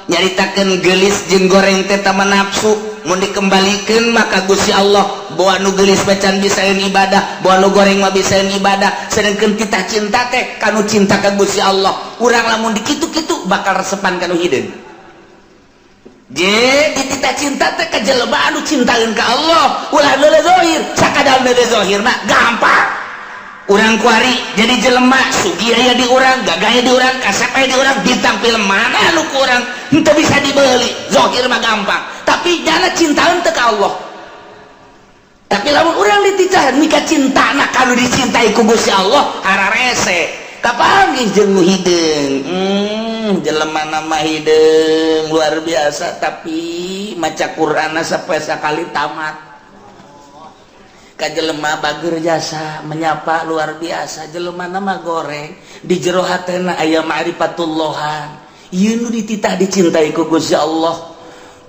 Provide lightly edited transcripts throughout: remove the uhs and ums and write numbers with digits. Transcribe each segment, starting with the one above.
Nyaritakeun geulis jeung goreng teh tama nafsu, mun dikembalikan maka Gusti Allah, bahwa nu geulis macan bisaeun ibadah, bahwa nu goreng mah bisaeun ibadah. Sedangkan titah cinta teh kanu cinta ka Gusti Allah. Urang lamun dikitu-kitu bakal resepan kanu hideung. Je dititah cinta teh ka jelema anu cintaeun ka Allah, ulah neuleu zahir. Sakadar neuleu zahir mah gampang. Urang kuari jadi jelema sugih aya di urang, gagah aya di urang, kasep aya di urang, bintang film mana anu ku urang henteu bisa dibeli. Zahir mah gampang, tapi nyana cintaeun teu ka Allah. Tapi lamun urang dititah nikah cintana kanu dicintai ku Gusti Allah, hararese kapanggih jeung nu hideung. Jelema nama hideung luar biasa, tapi maca Qur'an sampai sakali tamat. Ka jelema bager jasa menyapa luar biasa, jelema nama goreng, di jero hatena aya ma'rifatullahan. Ieu nu dititah dicintai ku Gusti Allah.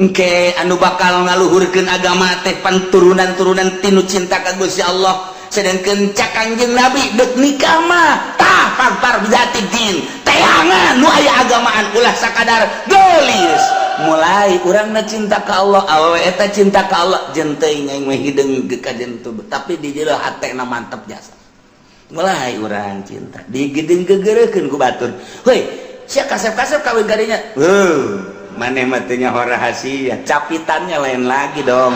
Engke anu bakal ngaluhurkeun agama teh pan turunan-turunan tinu cinta ka Gusti Allah. Sedangkan cak Kangjeng Nabi, dek nikah mah tah fadzfar bidzatid din, teangan nu aya agamaan, ulah sakadar geulis. Mulai urangna cinta ka Allah, awewe eta cinta ka Allah, jeung teuing aing mah hideung ge kajen tuh, tapi di jero hatena mantep jasa. Mulai urang cinta digedeng gegereukeun ku batur, heuy sia kasep-kasep kawin kadinya. Heuh, maneh mah teu nyaho rahasia capitannya lain lagi dong.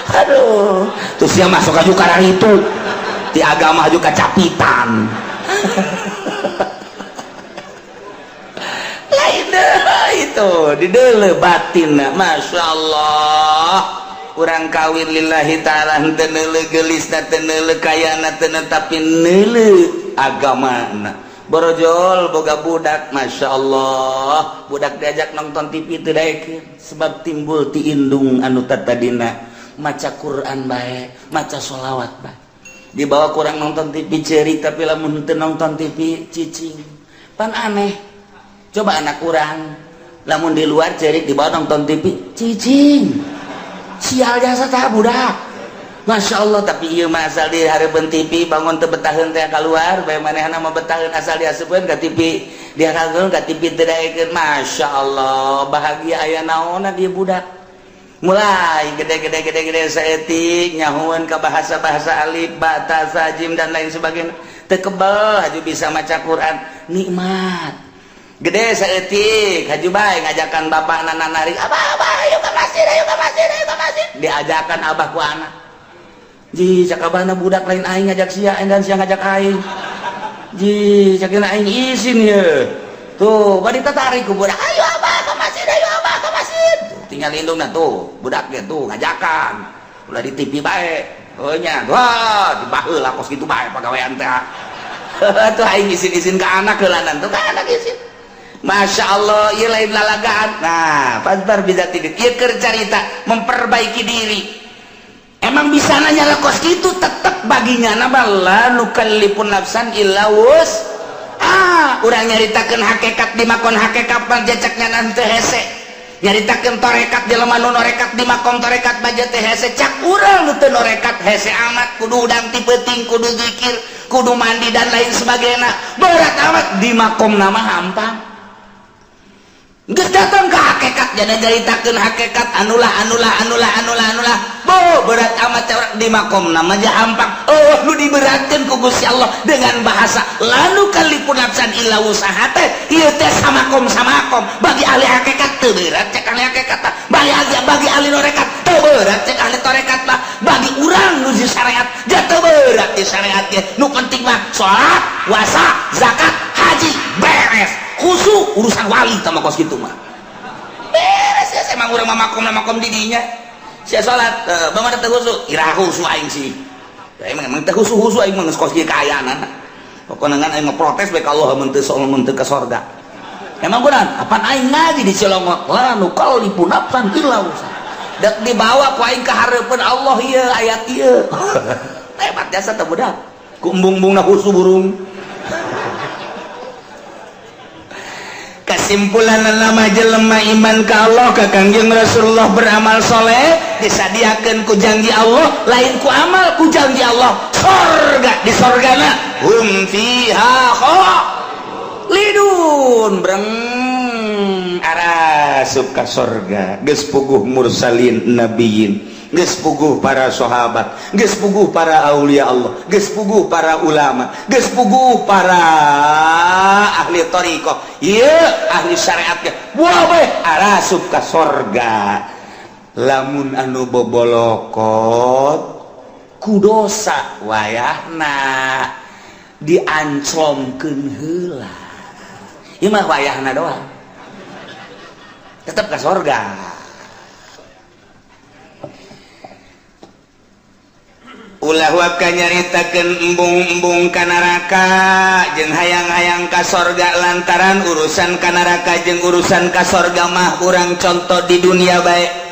Aduh, terus dia masuk aja karena itu di agama juga capitan lain deh itu di dele batin. Masya Allah, urang kawin lillahi ta'ala, henteu neuleu geulisna, teu neuleu kayana, teu tapi neuleu agamana. Borojol boga budak, Masya Allah, budak diajak nonton TV teu daekeun, sebab timbul ti indung anu tatadina maca Quran bae, maca sholawat bae. Dibawa kurang nonton TV cerik, tapi lamun teu nonton TV cicing. Pan aneh coba, anak kurang lamun di luar cerik, dibawa nonton TV cicing. Sial jasa tah budak, Masya Allah. Tapi iya mah asal di hareupeun TV bangun teu betaheun teh keluar bae. Manehna mah betaheun asal diasupkeun ka TV, dihareupeun ka TV teu daekeun. Masya Allah, bahagia aya naonna dia budak. Mulai gede-gede gede-gede saeutik nyahuan ke bahasa-bahasa alif ba ta sa jim dan lain sebagainya, teu kebel haju bisa maca Quran, nikmat. Gede saeutik haju bae ngajakan bapak nana nari, "Abah, abah, ayo ke masjid, ayo ke masjid, ayo ke masjid." Diajakan abah ku anak. Ji, cak abahna, budak lain aing ngajak sia dan sia ngajak aing. Ji, cak aing isin ye. Tuh bari tatarik ku budak, "Ayo abah ke masjid, ayo abah ke masjid." Tuh, tinggal indungna tuh budaknya tuh ngajakan ulah di TV bae. Oh nya, wah, dibaheula kos kitu bae pagawean teh. Tuh aing isin-isin ke anak heulanan, tuh ka anak isin. Masya Allah, ieu lain lalagaan. Nah, fadzfar bidzatid, ieu keur carita memperbaiki diri. Emang bisa nanya lah kos itu, tetep baginya nama la nukallifun nafsan illa wus ah. Urang nyaritakeun hakikat di makom hakikat mah jacaknya nanti hese. Nyaritakeun torekat di lemah nu norekat di makom torekat baja teh hese. Cak urang nu teu norekat hese amat, kudu udang ti peuting, kudu zikir, kudu mandi dan lain sebagainya, berat amat. Di makom nama hampang. Geus datang ke hakikat, jadi nyaritakeun hakikat anulah anulah anulah anulah anulah, bo berat amat. Di makom nama aja hampang. Oh, nu diberatkeun ku Gusti Allah dengan bahasa la nukallifun nafsan illa wusaha teh ieu teh samakom samakom. Bagi ahli hakikat teu berat cek ahli hakikat, bagi ahli norekat teu berat cek ahli torekat mah. Bagi urang nu di syariat dia teu berat di syariat ge. Nu penting mah salat, puasa, zakat, haji, beres. Khusyuk urusan wali sama kos gitu mah beres ya. Emang urang mah makom makom didinya sia salat bagaimana teu khusyuk, iraha khusyuk aing sih ya, emang emang teu khusyuk khusyuk aing mah geus kos kieu kaayaan. Pokoknya ngan aing mah protes bae ka Allah mun teu mun teu ka sorga. Emang kunaon? Apan aing ngaji di Cilongok, la nukallifu nafsan illa wusaha. Dek dibawa ku aing ka hareupeun Allah ieu ayat ieu. Hebat jasa teh budak ku embung-embungna khusyuk burung. Kesimpulan nama jelema iman ka Allah, ka Kangjeng Rasulullah, beramal soleh, disadiakan ku janji Allah, lain ku amal, ku janji Allah sorga. Di sorgana hum fiha. Kholidun breng arasup ka sorga. Geus puguh mursalin, nabiyin, geus puguh para sahabat, geus puguh para aulia Allah, geus puguh para ulama, geus puguh para ahli thariqah, ieu ahli syariat ge buah arasup ka sorga. Lamun anu bobolokot ku dosa, wayahna dianclomkeun heula. Ieu mah wayahna doang, tetep ka sorga. Ulah waka nyaritakeun embung-embung ka neraka jeung hayang-hayang ka sorga, lantaran urusan ka neraka jeung urusan ka sorga mah urang contoh di dunia bae.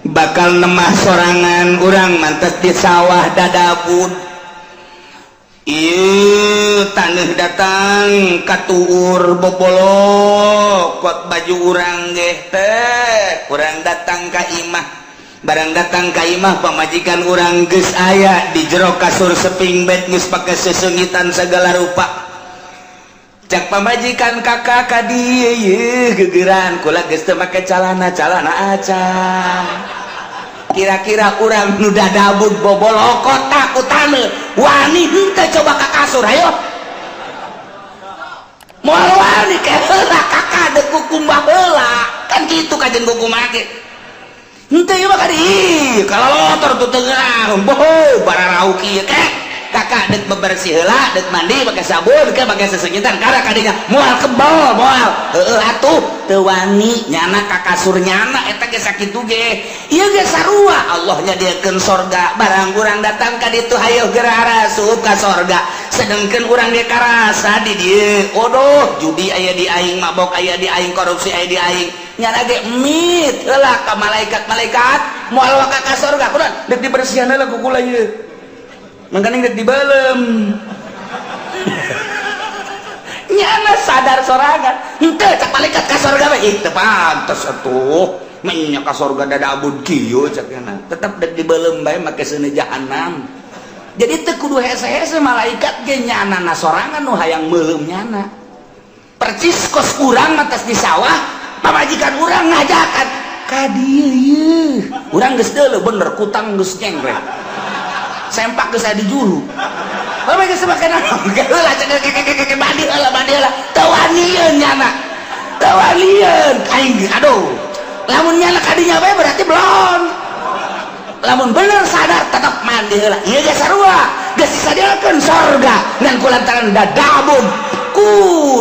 Bakal nemah sorangan urang mantes di sawah dadabud. Ieu taneuh datang katuur bobolokot baju urang ge teh. Urang datang ka imah, barang datang ka imah pamajikan urang geus aya di jero kasur seping bed, geus pake sesengitan segala rupa. Cak pamajikan, "Kakak ka dieu yeuh, gegeran kula geus teu make calana, calana acan." Kira-kira urang nu dadabud bobolokot ku taneuh wani henteu coba ka kasur? Hayo, moal wani. Ke heula, Kakak, deuk kukumbah heula. Kan kitu kajen kukumbah ge. Henteu ieu mah kadi kalau lotor tuh tengah boho bararau kieu. Ke, Kakak, dek bebersih heula, dek mandi pakai sabun ke, pakai sesengitan kara kadinya, moal kebal moal. Heueuh atuh, teu wani nyana ka kasur nyana eta ge. Sakitu ge ieu ge sarua, Allah nyadiakeun sorga. Barang urang datang ka ditu, hayo geura arasup ka sorga. Sedengkeun urang ge karasa di dieu, odoh, judi aya di aing, mabok aya di aing, korupsi aya di aing. Nyana ge mit heula ka malaikat-malaikat, moal waka ka sorga. Kunaon? Dek dibersihan heula ku kula ieu, makanya dek dibelem. Nyana sadar sorangan. Henteu, cak malaikat, ka sorga mah ih teu pantes atuh, menya ka sorga dadabud kieu. Cak nyana tetep dek dibelem bae make seuneu jahanam. Jadi teu kudu hese-hese malaikat ge, nyana na sorangan nu hayang meuleum. Nyana percis kos urang matas di sawah, pamajikan urang ngajakan ka dieu ieu, urang geus deuleu bener kutang geus nyengkrek, sempak geus aya di juru. Apa geus make naon? Heula cek, mandi heula, mandi heula. Teu wanieun nyana, teu wanieun aing. Aduh, lamun nyana kadinya bae berarti belum. Lamun bener sadar, tetap mandi heula. Ieu ge sarua, geus disadiakeun sorga, ngan kulantaran dadabun ku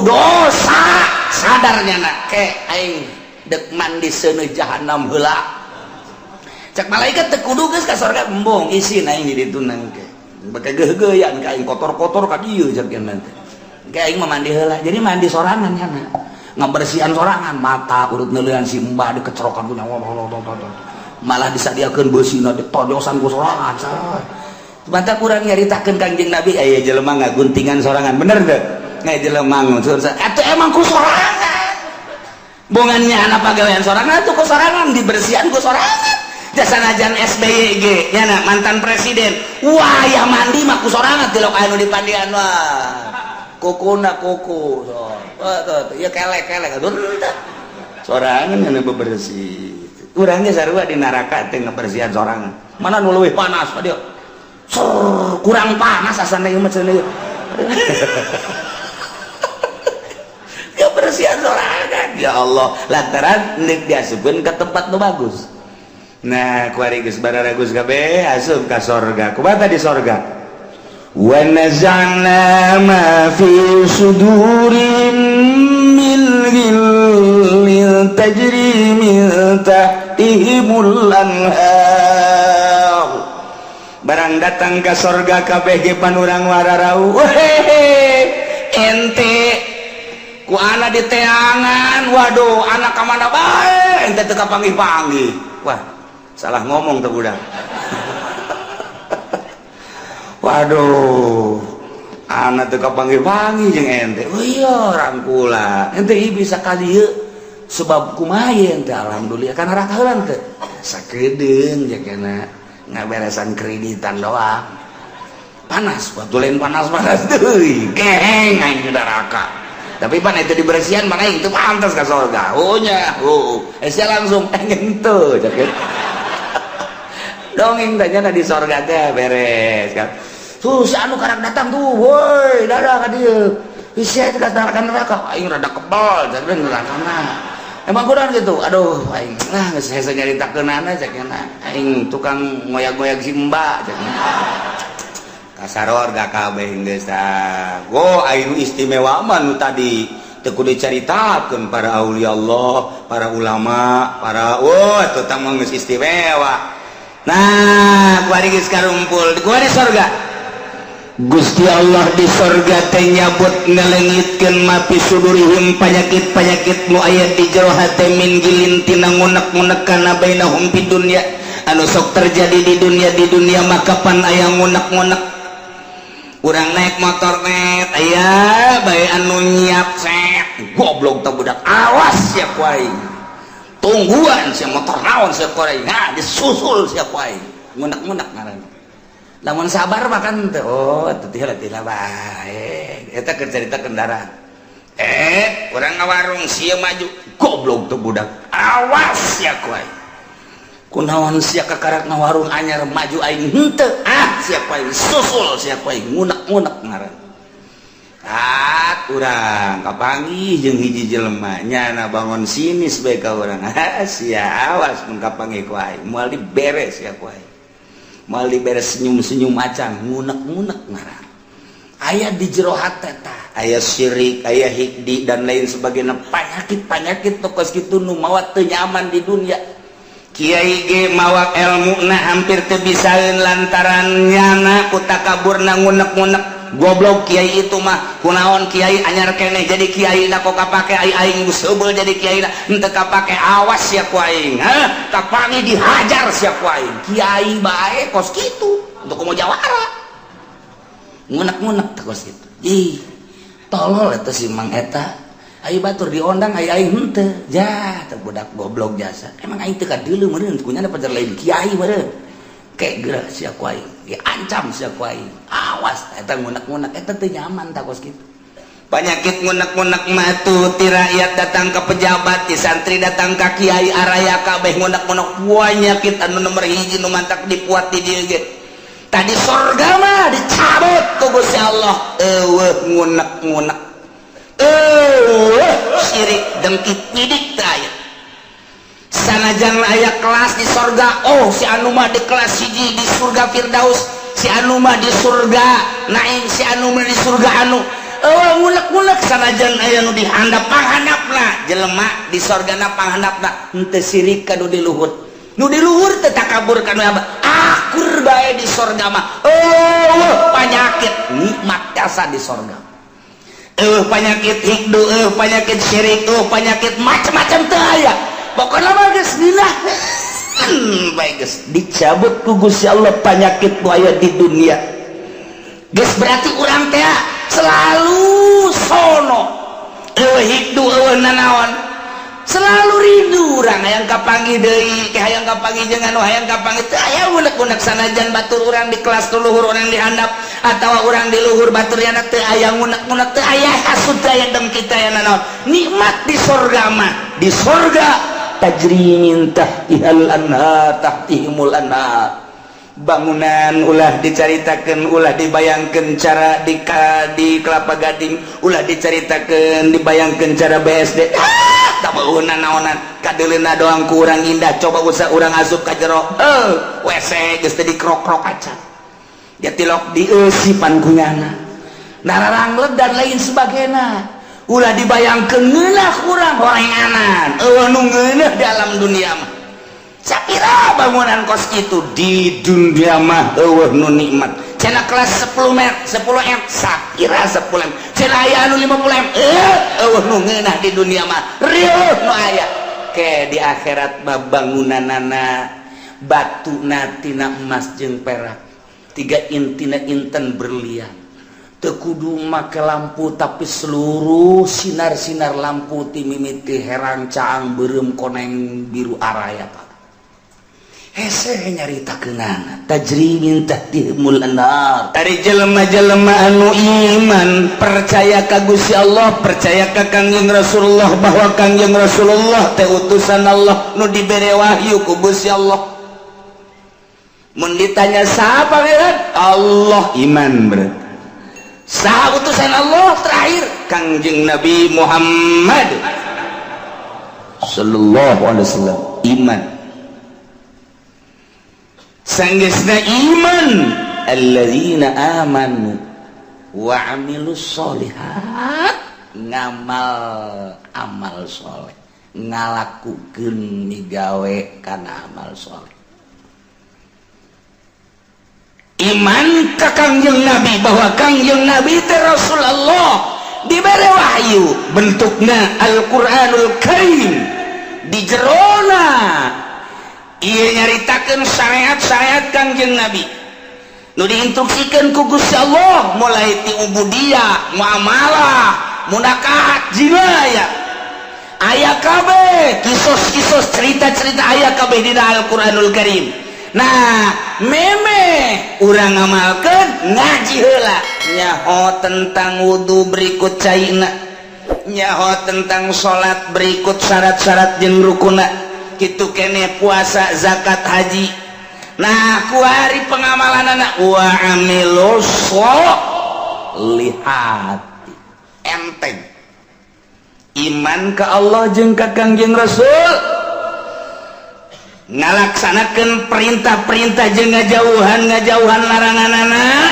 dosa, sadar nyana, "Ke, aing dek mandi seuneu jahanam heula." Cak malaikat, "Teu kudu geus ka sorga." "Embung, isin aing di ditu nang ke bake geugeuyan ka aing, kotor-kotor ka dieu." Cak nyana teh, "Ke, aing mah mandi heula." Jadi mandi sorangan nyana, ngabersihan sorangan, mata urut neuleuan si mbah dikecerokan ku nyawa, malah disadiakeun beusina ditojosan ku sorangan. Mata kurang nyaritakeun Kangjeng Nabi aya jelema ngaguntingan sorangan, bener teu? Aya jelema ngunsur atuh emang ku sorangan, bongannya anak pagawean sorangan atuh, ku sorangan dibersihan ku sorangan. Jasa najan SBY ge nyana mantan presiden, wah ya mandi mah ku sorangan, tilok anu dipandian, wah kukuna kuku so tuh ya kelek kelek aduh sorangan nyana bebersih. Urang ge sarua di neraka teh ngabersihan sorangan. Mana nu leuwih panas dia? Ser, kurang panas asana ieu mah cenah. Kebersihan sorangan, ya Allah, lantaran neuk diasupkeun ke tempat nu bagus. Nah, kuari geus bararagus kabeh asup ka sorga. Kumaha di sorga? Wa naza'na ma fi sudurim min ghillin tajri min tahtihimul anhar. Barang datang ke sorga kabeh ge panurang wararau, "Wehehe, ente ku ana di teangan. Waduh, anak ka mana bae, ente teu kapanggih-panggih." Wah, salah ngomong tuh budak. "Waduh, anak teu kapanggih-panggih jeung ente." "Oh iya, rangkula ente ieu bisa ka dieu sebab kumaha ente?" "Alhamdulillah." Kana neraka heula teu sakedeung jakena ngaberesan kreditan doang. Panas batu lain, panas-panas deui, geheng aing di neraka. Tapi pan itu dibersihan, maka itu pantas ke surga. Oh nya, oh eh sia langsung henteu cek dongeng tanya di surga teh beres kan. Tuh si anu karak datang tuh, woi, dadah ka dieu. Sia itu ka neraka, aing rada kebal jadi neraka mah. Emang kurang gitu, aduh, aing lah geus hese nyaritakeunana cek, aing tukang ngoyak-ngoyak si mbak cek. Kasaror gak kabeh geus. Go aing istimewa mah nu tadi teu kudu dicaritakeun, para aulia Allah, para ulama, para, wah, eta mah geus istimewa. Nah, kuari geus karumpul, kuari sorga. Gusti Allah di sorga teh nyabut, ngalengitkeun ma fi sudurihim, penyakit-penyakit nu aya di jero hate, min ghillin, tina ngunek-ngunek, kana bainahum fid dunya, anu sok terjadi di dunia. Di dunia maka pan aya ngunek-ngunek. Urang naik motor net, aya bae anu nyiap set, goblok teh budak, awas sia ku aing, tungguan sia, motor naon sia ku aing. Nah, disusul sia ku aing, ngunek-ngunek ngaranna. Lamun sabar makan teh, oh teu teh bae eta keur cerita kendaraan. Eh, urang ngawarung, sia maju, goblok tuh budak, awas sia ku aing, kunaon sia kakarak ngawarung anyar, maju aing henteu, ah sia ku aing, susul sia ku aing, ngunek-ngunek ngaran. Ah, urang kapanggih jeung hiji jelema, nyana bangun sinis bae ka urang, ah sia, awas mun kapanggih ku aing, moal diberes sia ku aing, moal diberes, senyum-senyum acan, ngunek-ngunek ngaran. Aya di jero hate tah, aya syirik, aya hiqdi, dan lain sebagainya, penyakit-penyakit tokos kitu nu mawa teu nyaman di dunia. Kiai ge mawa ilmu na hampir teu bisaeun lantaran nyana ku takaburna, ngunek-ngunek, goblok kiai itu mah, kunaon kiai anyar keneh jadi kiai na kok kapake, ai aing geus jadi kiai na henteu kapake, awas sia ku aing, hah kapangi dihajar sia ku aing, kiai bae kos kitu untuk mau jawara, ngunek-ngunek teh kos kitu. Ih, tolol eta si Mang eta, ayo batur diondang, ayo aing henteu ja teh, budak goblok jasa, emang aing teu kadeuleu meureun kunyana pajar lain kiai meureun, kayak geura sia ku aing, diancam sia ku aing, awas. Eta ngunek-ngunek eta teu nyaman tah kos kitu. Penyakit ngunek-ngunek mah tuh ti rakyat datang ke pejabat, ti santri datang ke kiai, araya kabeh ngunek-ngunek. Penyakit anu nomor hiji nu mantak dipuat di dieu ge. Tadi sorga mah dicabut ku Gusti Allah, eueuh ngunek-ngunek, eueuh syirik dengki pidik teu aya. Sanajan aya kelas di sorga, oh si anu mah di kelas hiji di surga Firdaus, si anu mah di surga Naim, si anu mah di surga anu, eueuh ngunek-ngunek. Sanajan aya nu dihandap, panghandapna jelema di sorgana, panghandapna henteu sirik ka nu di luhur, nu di luhur teu takabur ka nu akur bae. Di sorga mah eueuh panyakit, nikmat jasa di sorga. Eueuh panyakit hiqdu, eueuh panyakit syirik, eueuh panyakit macam-macam teu aya. Pokoknya mah geus ngeunaheun bae, geus dicabut ku Gusti Allah panyakit nu aya di dunia. Geus berarti urang teh selalu sono, eueuh hiqdu, eueuh nanaon, selalu rindu urang hayang kapanggih deui ke, hayang kapanggih jeung anu, hayang kapanggih, teu aya unek-unek. Sanajan batur urang di kelas luhur, urang di handap atawa urang di luhur batur yana, teu aya ngunek-ngunek, teu aya hasud, teu aya dengki, teu aya nanaon, nikmat di sorga mah. Di sorga tajri min tahtihal anhar, tahtihimul anhar. Bangunan ulah dicaritakan, ulah dibayangkan cara di Kelapa Gading, ulah dicaritakan, dibayangkan cara BSD, ah tak naonan, kadeleuna doang kurang indah. Coba usah urang asup ka jero, eh WC geus teh dikrok-krok acan ya, tilok dieusipan kunyana, nararanglet dan lain sebagainya. Ulah dibayangkeun ngeunah, kurang horenganan, eueuh nu ngeunah di alam dunia mah. Sapira bangunan kos itu di dunia mah eueuh nu nikmat. Cenah kelas 10 m, 10 m, sapira 10 m, cenah aya anu 50 m, eh eueuh nu ngeunah di dunia mah, rieuh nu aya ke di akhirat mah. Bangunanana batuna tina emas jeung perak, tiga intina inten berlian, teu kudu make lampu, tapi seluruh sinar-sinar lampu ti mimiti herang, caang, beureum, koneng, biru, araya, Pak. Hese nyaritakeunana tajri min tahtihimul anhar. Ari jelema-jelema anu iman percaya ka Gusti Allah, percaya ka Kangjeng Rasulullah bahwa Kangjeng Rasulullah teh utusan Allah nu dibere wahyu ku Gusti Allah. Mun ditanya saha pangeran? Allah, iman berarti. Saha utusan Allah terakhir? Kangjeng Nabi Muhammad sallallahu alaihi wasallam, iman. Sanggeusna iman, alladzina amanu wa amilus solihat, ngamal amal soleh, ngalakukeun migawe kana amal soleh. Iman ka Kangjeng Nabi bahwa Kangjeng Nabi teh Rasulullah, dibere wahyu bentukna Al-Qur'anul Karim, di jerona ieu nyaritakeun syariat-syariat Kangjeng Nabi nu diinstruksikeun ku Gusti Allah, mulai ti ubudiyah, muamalah, munakahat, jinayah, aya kabeh kisos-kisos, cerita-cerita aya kabeh dina Al-Qur'anul Karim. Nah, meme urang ngamalkeun, ngaji heula, nyaho tentang wudu berikut caina, nyaho tentang salat berikut syarat-syarat jeung rukuna, kitu kene puasa, zakat, haji. Nah, kuari pengamalan anak wa amilus solihati, enteng iman ke Allah jeung ka Kangjeng Rasul, ngalaksanakeun perintah-perintah jeung ngajauhan larangan. Anak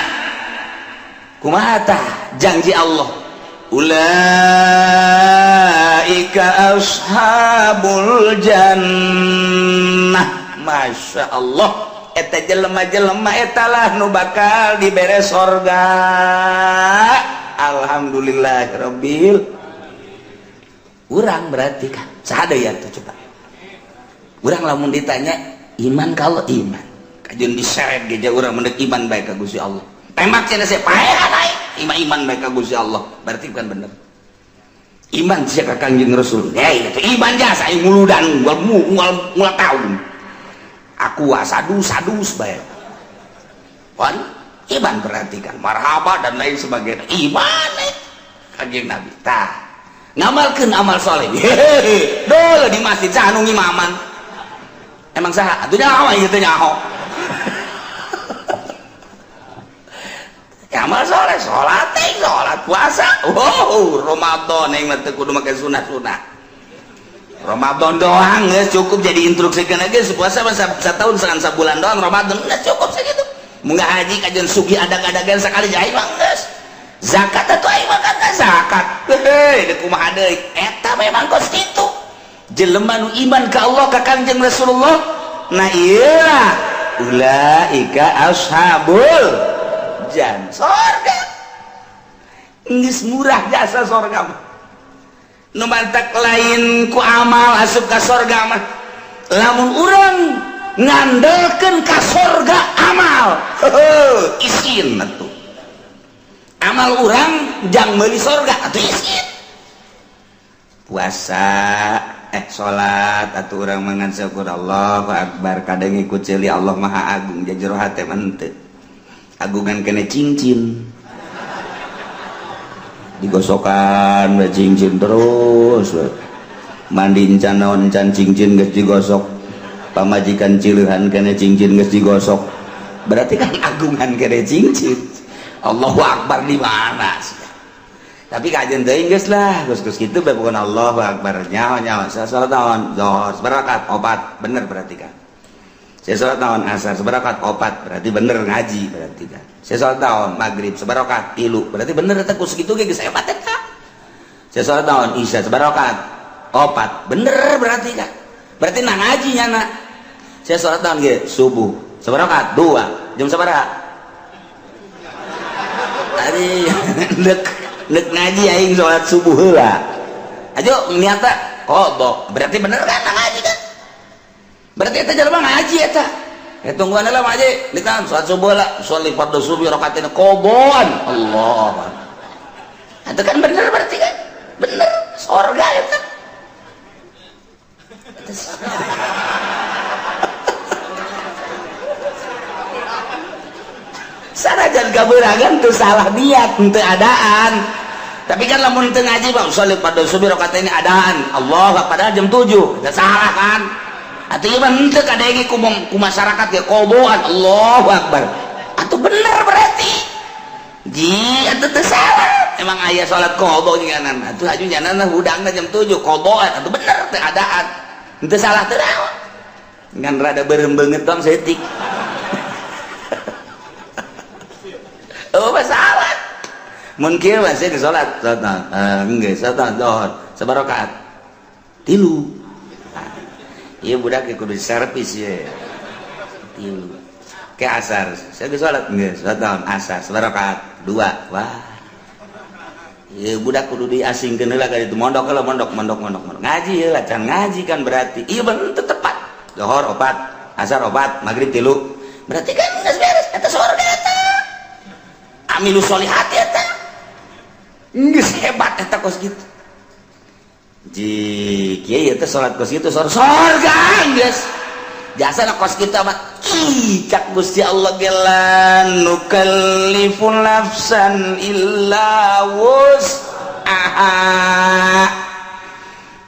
kumaha tah janji Allah? Ulaika ashabul jannah. Masya Allah, eta jelema-jelema etalah nu bakal dibere sorga. Alhamdulillahirabbil. Urang berarti kan saha ya tuh? Coba urang lamun ditanya iman, kalau iman kajeun diseret ge urang mendek iman baik ka Gusti Allah, tembak cenah saya paehan aing iman, iman baik ka Gusti Allah, berarti bukan bener iman sia ka Kangjeng Rasul. Hei, itu iman jasa aing muludan unggal unggal unggal tahun aku sadus sadus bae. Wan iman berarti kan marhaba dan lain sebagainya, iman Kangjeng Nabi. Tah, ngamalkeun amal soleh. Hehehe, dole di masjid saha nu ngimaman? Emang saha atuh nyaho ieu teh? Nyaho ya, amal soleh, salat teh, salat, puasa. Oh, Ramadan yang mah teu kudu make sunah-sunah, Ramadan doang geus cukup. Jadi instruksikeun geus puasa mah satahun sangan sabulan doang, Ramadan geus cukup segitu. Mun haji kajian sugi adag-adagan sekali aing mah geus. Zakat atuh aing mah kan zakat heuh deuk kumaha deui. Eta memang kos kitu jelema nu iman ka Allah, ka Kangjeng Rasulullah. Nah, iyalah ulaika ashabul jan sorga. Geus murah jasa sorga mah. Nu mantak lain ku amal asup ka sorga mah. Lamun urang ngandelkeun ka sorga amal, heuh, isin atuh. Amal urang jang meuli sorga atuh isin. Puasa, salat atuh urang mangan syukur Allahu akbar, kadang ikut ceuli Allah Maha Agung, jero hate mah henteu. Agungan kene cincin digosokan we, cincin terus we. Mandi encan naon encan, cincin geus digosok. Pamajikan cileuhan kene, cincin geus digosok. Berarti kan agungan kene cincin. Allahu akbar di mana? Tapi kajian teuing geus lah, geus geus kitu bae bukan Allahu akbar. Nyaho nyaho saya salat naon? Zuhur sabarakat? Opat, bener berarti kan. Saya salat naon? Asar sabarakat? Opat, berarti bener ngaji berarti kan. Saya salat naon? Maghrib sabarakat? Tilu, berarti bener eta. Ku sakitu ge geus hebat eta. Saya salat naon? Isya sabarakat? Opat, bener berarti kan. Berarti nah ngaji nyana. Saya salat naon ge? Subuh sabarakat? Dua. Jam sabaraha tadi? Dek dek ngaji aing salat subuh heula aja niata qada, berarti bener kan ngaji kan. Berarti eta jelema ngaji eta. Eh, tungguan lah ngaji di kan salat subuh lah, sholli fardhu subuh rakaatain qadaan. Allah, itu kan bener berarti kan, bener sorga eta. kabeuragan teu salah niat, teu adaan. Tapi kan lamun teu ngaji bang, sholli pada subuh rakaat ini adaan. Allah, padahal jam 7. Teu salah kan? Atuh ieu mah henteu kadenge ku masyarakat ge qodoan Allahu Akbar. Atuh bener berarti. Ji, atuh teu salah. Emang aya salat qada nyanan. Atuh aju nyanan hudangna jam 7 qodoan. Atuh bener teu adaan. Henteu salah teu naon. Ngan rada beureum beungeut doang saeutik. Oh, masalah. Mun kieu mah sih salat, salat geus salat zuhur sabarakaat. 3. Ieu budak kudu servis ye. 3. Ke asar, saya geus salat geus salat asar sabarakaat 2. Wah. Ieu budak kudu diasingkeun heula ka ditu mondok heula mondok mondok mondok mondok. Ngaji heula can ngaji kan berarti. Ieu bener tepat. Zuhur 4, asar 4, maghrib 3. Berarti kan geus beres eta surga eta. Amilu sholihat eta. Geus hebat eta kos kitu. Ji kieu teh salat kos kitu sorga geus. Jasana kos kitu mah ih cak Gusti Allah ge la nukallifu nafsan illa wus'aha.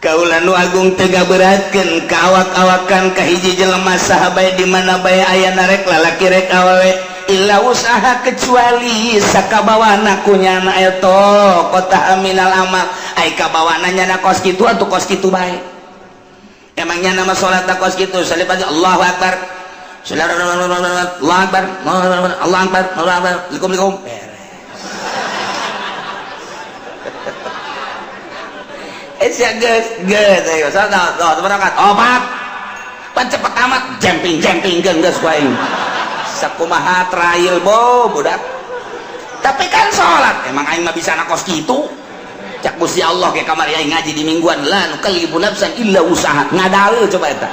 Kaula nu agung teu gaberatkeun ka awak-awakan ka hiji jelema saha bae di mana bae aya rek lalaki rek awewe illa usaha kecuali sakabawana ku nyana eta kota minal amal ai kabawana nyana kos kitu atuh kos kitu bae. Emang nyana mah salat kos kitu salib aja Allahu akbar. Allahu akbar. Allahu akbar. Allahu akbar. Likum beres. Sia geus geus ayo salat berangkat opat. Pan cepet amat jemping-jemping geus ku aing. Sakumaha trail bo budak. Tapi kan salat emang aing mah bisa kos kitu. Cak Gusti Allah ke kamari aing ngaji di mingguan la nukallifu nafsan illa usaha. Ngadalil coba eta.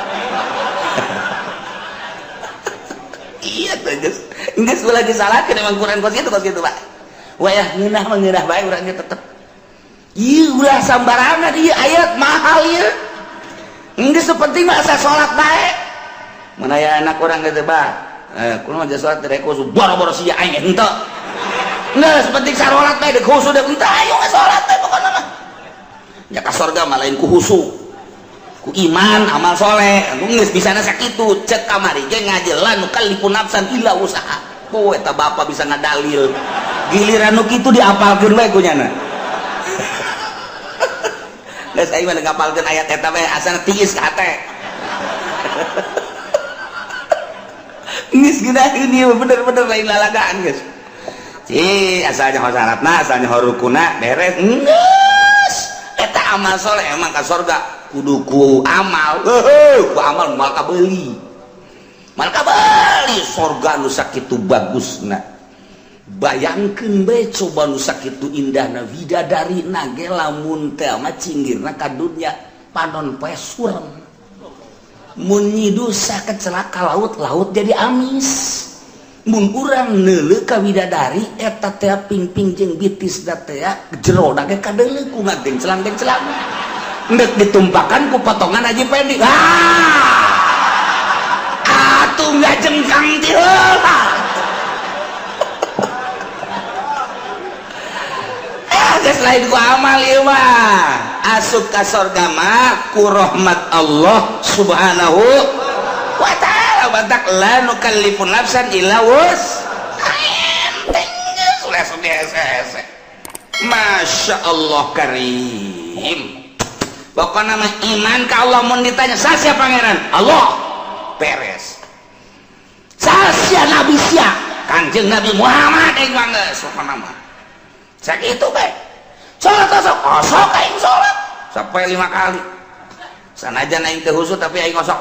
Iya teh geus. Geus ulah disalahkeun emang Quran kos kitu Pak. Wayah ngeunah mah ngeunah bae urang ge tetep. Ieu ulah sambarangan ieu ayat mahal ieu. Geus penting mah asa salat bae. Mun aya anak urang geus bah, kumaha aja salat rek khusu boro-boro sia aing henteu. Geus penting sarolat bae deuk khusu deuk henteu ayo geus salat bae pokona mah. Nya ka sorga mah lain ku khusu. Ku iman amal soleh. Geus bisana sakitu cek kamari ge ngaji la nukallifu nafsan illa usaha. Po eta bapa bisa ngadalil. Giliran nu kitu diapalkeun bae ku nyana. Geus aing mah ngapalkeun ayat eta bae asana tiis ka hate. Geus geunaheun ieu bener-bener lain lalagaan geus. Ci asalnya ho syaratna, asalnya ho rukuna beres. Geus. Eta amal soleh emang ka sorga kudu ku amal. Heuh, ku amal moal kabeuli. Moal kabeuli sorga nu sakitu bagusna. Bayangkeun bae coba nu sakitu indahna widadari na ge lamun teh mah cinggirna ka dunya panon poe surem. Mun nyidusa kecelaka laut, laut jadi amis. Mun urang neuleuh ka widadari eta teh pingping jeung bitis da teh jerona ge kadeuleuh ku ngagenclang-genclang. Endek ditumpakan ku potongan Haji Pendi. Ah! Atuh ngajengkang ti heula. Geus lain ku amal ieu mah. Asup ka sorga mah ku rahmat Allah Subhanahu wa ta'ala. Batak la nukallifu nafsan illa wus'aha. Enteng geus langsung dihese-hese. Masya Allah karim. Pokokna mah iman ka Allah mun ditanya sasia pangeran? Allah. Beres. Sasia nabi sia? Kanjeng Nabi Muhammad aing mah geus pokona mah. Sakitu bae. Salat osok, osok aing salat sampai 5 kali. Sanajan aing teu khusyuk tapi aing osok.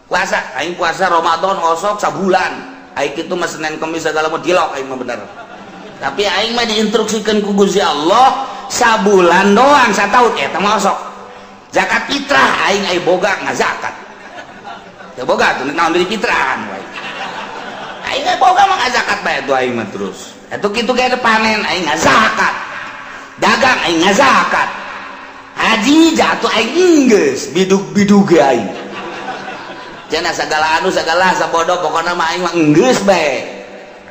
Puasa, aing puasa Ramadan osok sabulan. Aing kitu mah Senin Kemis segala mah dilok aing mah bener. Tapi aing mah diinstruksikeun ku Gusti Allah sabulan doang sataun eta mah osok. Zakat fitrah aing ai boga ngazakat. Teu boga tuh naon deui fitrahan wae. Aing ai boga mah ngazakat bae tuh aing mah terus. Eta kitu ge panen aing ngazakat. Dagang aing ngazakat. Haji jatuh aing geus bidug-bidug ge aing. Cenah sagala anu sagala sabodo pokona mah aing mah geus bae.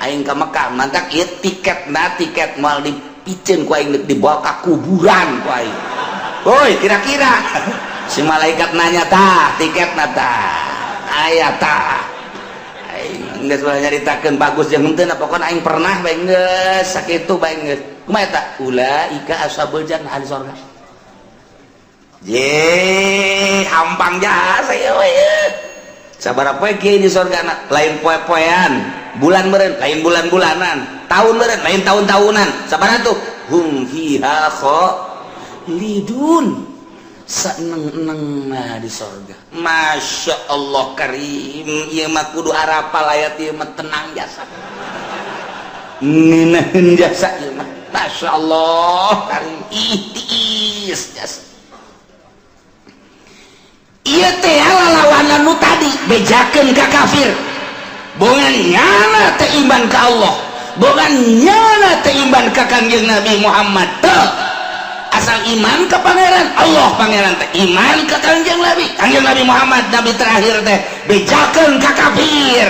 Aing ka Mekah, mantak ieu tiket na tiket moal dipiceun ku aing, dibawa ka kuburan ku aing. Woi, kira-kira si malaikat nanya, "Tah, tiket na tah aya tah?" Aing geus ulah nyaritakeun bagus jeung henteu, pokona aing pernah bae, geus sakitu bae geus. Kumaha eta? Ulaika ashabul jannah, ahli surga. Ye, hampang jasa ieu we. Sabaraha poe kieu di surga na? Lain poe-poean, bulan meureun, lain bulan-bulanan, tahun meureun, lain tahun-tahunan. Sabaraha tuh? Hum fiha khalidun, seneng-eneng nah di sorga. Masya Allah karim, ieu mah kudu arapal ayat ieu mah, tenang jasa, ngeunaheun jasa ieu mah. Masya Allah karim, ih tiis jasa ieu teh. Lalawanan nu tadi bejakeun ka kafir, bongan nyana teh iman ka Allah, bongan nyana teh iman ka Kangjeng Nabi Muhammad teh. Asal iman ke Pangeran Allah, Pangeran teh iman ke Kangjeng Nabi, Kangjeng Nabi Muhammad nabi terakhir teh. Bejakeun ka kafir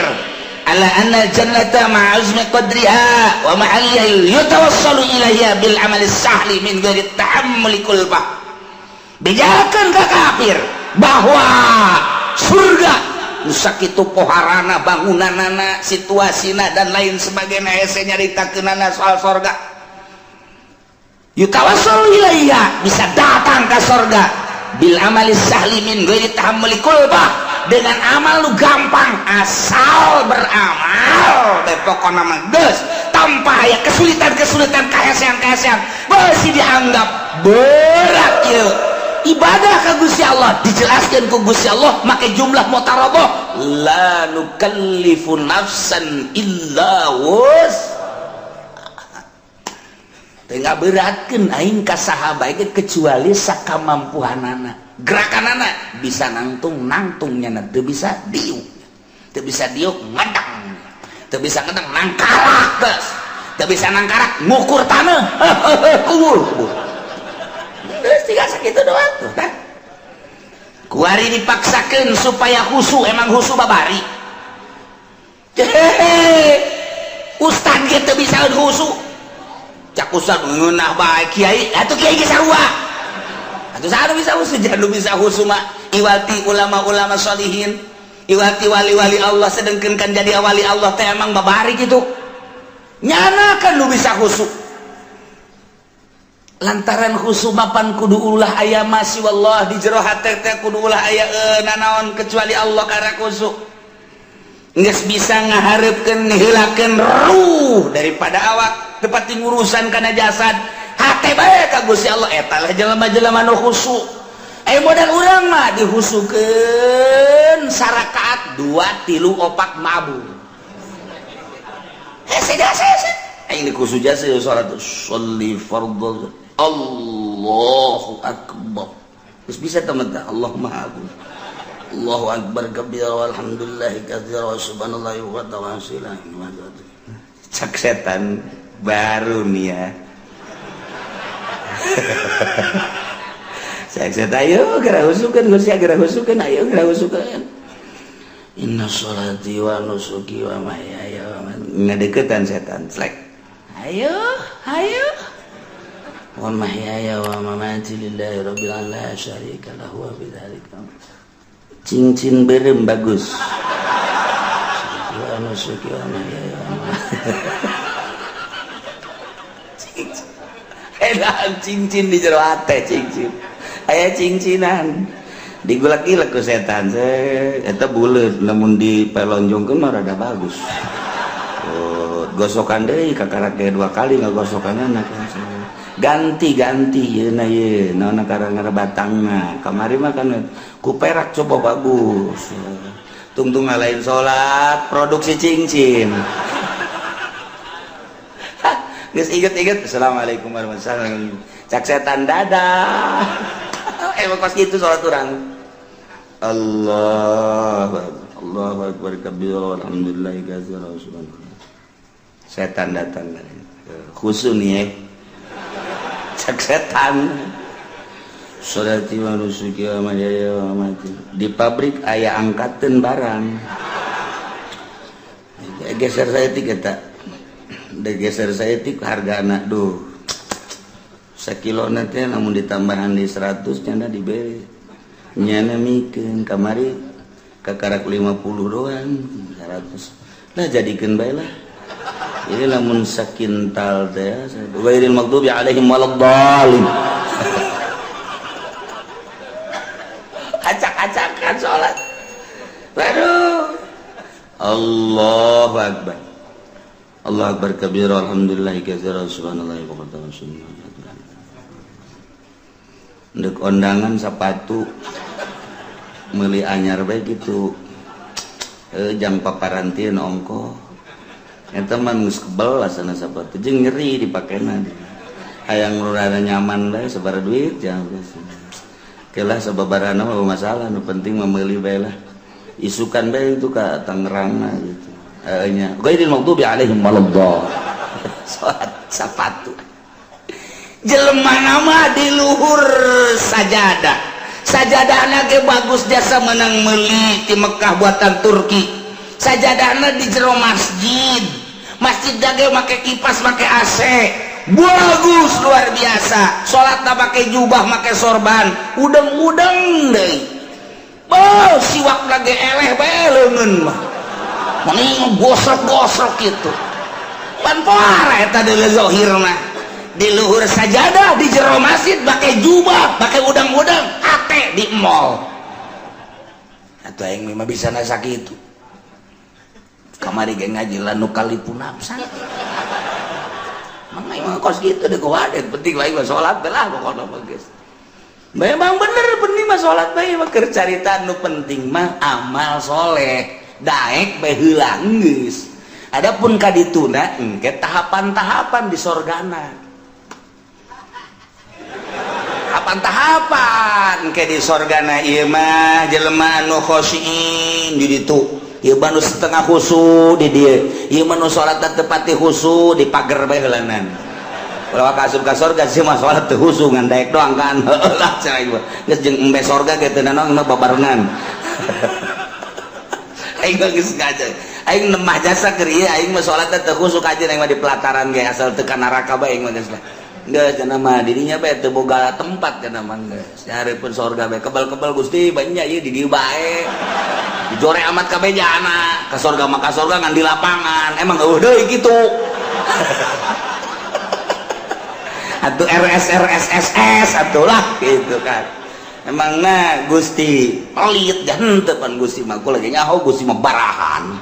ala anna jannata ma'azmi qadriha wa ma'aliyah yatawassalu ilaiha bil amali sahli min ghairi tahammuli kulfah. Bejakeun ka kafir bahwa surga nu sakitu poharana, bangunanana, situasina, dan lain sebagainya, hese nyaritakeunana soal sorga. Yutawassalu ilaiha, bisa datang ke sorga, bil amali sahli min ghairi tahammuli kulfah, dengan amal lu gampang, asal beramal bae pokona mah geus, tanpa aya kesulitan-kesulitan, kahesean-kahesean masih dianggap berat ieu ibadah ka Gusti Allah. Dijelaskan ku Gusti Allah make jumlah mutarabah, la nukallifu nafsan illa wus. Teu ngaberatkeun aing ka saha bae kecuali sakamampuhanana. Gerakanana bisa nangtung, nangtungnya, teu bisa diuk, teu bisa diuk ngedang, teu bisa ngedang nangkarak, geus teu bisa nangkarak ngukur tanah, kubur kubur geus, tiga sakitu doang tuh kan. Kuari dipaksakeun supaya khusu, emang khusu babari. Hehehe, ustad ge teu bisa khusu. Cak ustad ngeunah bae kiai atuh, kiai ge sarua atuh. Saha nu bisa khusu? Jangan bisa khusu mah iwati ulama-ulama sholihin, iwati wali-wali Allah. Sedengkeun kan jadi wali Allah teh emang babari gitu, nyana kan nu bisa khusu. Lantaran khusu mapan kudu ulah aya masih wallah di jero hate teh, kudu ulah aya nanaon kecuali Allah. Karena khusu geus bisa ngahareupeun, heulakeun ruh daripada awak, tepati ngurusan kana jasad, hate bae ka Gusti Allah. Eta lah jelema-jelema nu khusu. Eh, modal urang mah dihusukeun sarakaat dua tilu opat mabur, hese jasa hese. Aing dikhusu jasa salat sholli fardhu, Allahu akbar. Terus bisa teman Allah Maha Agung, Allahu akbar kabira, walhamdulillahi katsira, wa subhanallahi wa ta'ala. Cak setan baru nih ya. Cak setan, ayo geura husukeun geus ya, geura husukeun, ayo geura husukeun. Inna sholati wa nusuki wa mahyaya wa mamati. Ngadeukeutan setan slek, ayo ayo, wa mahyaya wa mamati lillahi rabbil alamin la syarika lahu wa bidzalika. Cincin berem bagus, wa nusuki wa mahyaya wa mamati. Edan cincin di jero hate, cincin aya, cincinan digulak-gilak ku setan. Eta buleut, lamun dipelonjongkeun mah rada bagus. Oh, gosokan deui, kakarak ge dua kali ngagosokanana, ganti-ganti yeuna ye naon karang batangna kamari mah kan ku perak, coba bagus. Tungtung lain salat, produksi cincin. Geus inget-inget, assalamualaikum warahmatullahi wabarakatuh. Cak setan, dadah. Emang pas gitu salat urang, Allah Allahu akbar kabira, walhamdulillahi katsira, subhanallah. Setan datang, khusu nih ya. Cak setan, sholati wa nusuki wa mahyaya wa mamati. Di pabrik aya angkateun barang, geser saya tiga tak. Geser saeutik hargana duh sakilo teh lamun ditambahan di 100 nyana dibere nyana mikeun kamari kakarak 50 doang 100 lah jadikeun bae lah. Ini lamun sakintal teh ghairil maghdubi alaihim waladdallin. Acak-acakan salat. Waduh. Allahu akbar. Allah akbar kabira alhamdulillah katsira subhanallah wa bihamdihi. Ndek ondangan sepatu meuli anyar bae kitu. Jang paparantin ongko. Eta mah geus kebel asana sepatu jeung nyeri dipakena. Hayang rada nyaman bae sabaraha duit jang. Kelah sababarana mah masalah nu penting mah meuli bae lah. Isukan bae itu ka Tangerang gitu. Nya ghairil maghdubi alaihim waladdallin. Salat sapatu jelema nama di luhur sajadah, sajadahna ge bagus jasa menang meuli ti Mekah buatan Turki. Sajadahna di jero masjid, masjid ge make kipas make AC bagus luar biasa. Salatna make jubah make sorban udeng-udeng deui. Oh siwak ge eleh bae leungeun mah mending gosok-gosok gitu. Pan poara eta deuleu zahirna di luhur sajadah di jero masjid pakai jubah pakai udang-udang ate di mall. Atuh aing mah bisa nasa kitu. Kamari ge ngaji la nukallifu nafsan. Mang aing mah kos kitu deui kuwadet penting lain mah salat bae lah pokona mah geus. Memang bener penting mah salat bae mah keur carita nu penting mah amal soleh. Daek bae heula geus. Adapun kadituna engke tahapan-tahapan di sorgana. Tahapan-tahapan engke di sorgana ieu mah jelema anu khosyin di ditu. Ieu mah nu setengah khusu di dieu. Ieu mah nu salat teu pati khusu di pager bae heulanan. Ulah ka asup ka sorga sih mah salat teu khusu ngan daek doang kan. Heueuh lah cenah ieu. Geus jeung embe sorga ge teu nanaon mah babarengan. Aing geus ngajar. Aing nemah jasa keur ieu aing mah salat teh teu khusuk aja aing mah di pelataran ge asal teu ka neraka bae aing mah geus lah. Geus cenah mah dirinya bae teu boga tempat cenah mah geus. Nyareupeun sorga bae kebal-kebal Gusti banyak ieu di dieu bae. Dijore amat kabeh jana ka sorga mah ka sorga ngan di lapangan. Emang eueuh deui kitu. Atuh RS RS SS atuh lah gitu kan. Emang na Gusti pelit dan henteu pan Gusti mah kula ge nyaho Gusti mah barahan.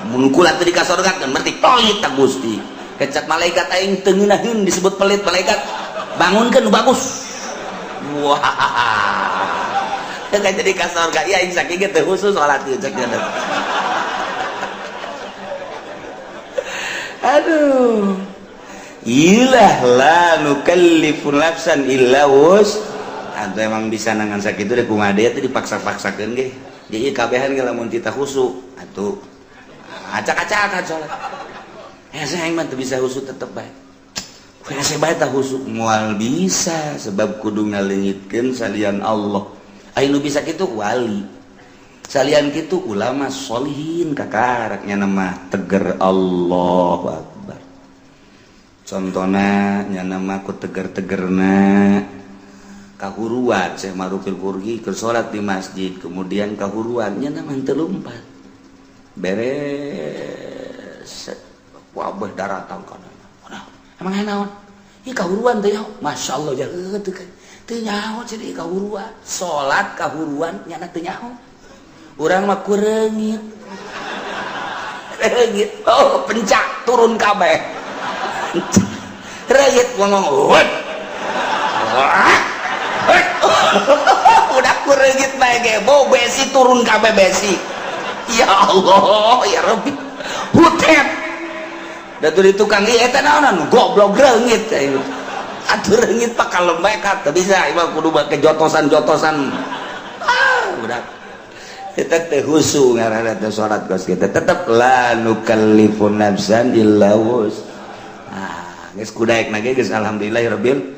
Mun kula teu dikasorgakeun berarti pelit ta Gusti. Kecak malaikat aing teu ngeunaheun disebut pelit malaikat. Bangunkeun nu bagus. Wah. Teu jadi ka sorga ieu aing saking ge teu khusus salat ieu cek dia. Aduh. Ilah la nukallifu nafsan illa wus. Atau emang bisa nangan sakit itu deh kumaha deui teh dipaksa-paksakeun ge. Jadi kabehan ge lamun tita khusu atuh acak-acakan salat. Hese aing mah teu bisa khusu tetep bae. Hese bae tah khusu moal bisa sebab kudu ngaleungitkeun salian Allah. Aya nu bisa kitu wali. Salian kitu ulama sholihin kakaraknya nama teger Allahu akbar. Contona nya nama ku teger-tegerna kahuruan Syekh Marufil Kurgi keur salat di masjid kemudian kahuruannya nama teu lumpat beres wabah daratang kana emang naon ieu kahuruan teh masyaallah ya teu teu nyaho cenah kahuruan salat kahuruan nyana teu nyaho urang mah kureungit reungit oh pencak turun kabeh reungit ngomong wet udah kureungit bae ge bau besi turun kabeh besi ya Allah ya Rabbi hutet da tuh di tukang ieu eta naonan goblok reungit atuh reungit pak kalem bae ka teu bisa ieu kudu make jotosan-jotosan ah udah kita teu khusu ngaranna teh salat kos kita tetep la nukallifu nafsan illa wus. Ah geus kudaek na ge geus alhamdulillahirabbil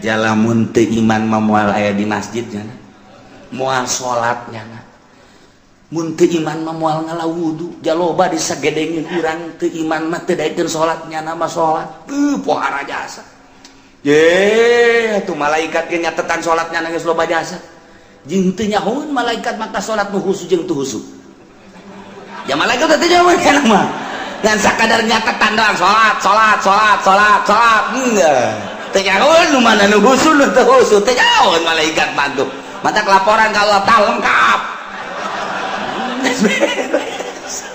jalamun teu iman mah moal aya di masjid nya moal salat nya. Mun teu iman mah moal ngala wudu. Jaloba disagedengin urang teu iman mah teu daekeun salat, nyana mah salat. Teu pohara jasa. Ye, tuh malaikat ge nyatetan salatnya geus loba jasa. Jeung teu nyahoeun malaikat maka salat nu khusu jeung teu khusu. Ya malaikat teh nyahoeun kana mah. Ngan sakadar nyatetan doang salat, salat, salat, salat, salat. Enggak. Teu nyahoeun nu mana nu khusu nu teu khusu, teu nyahoeun malaikat mah tuh. Matak laporan ka Allah tah lengkap. Beres.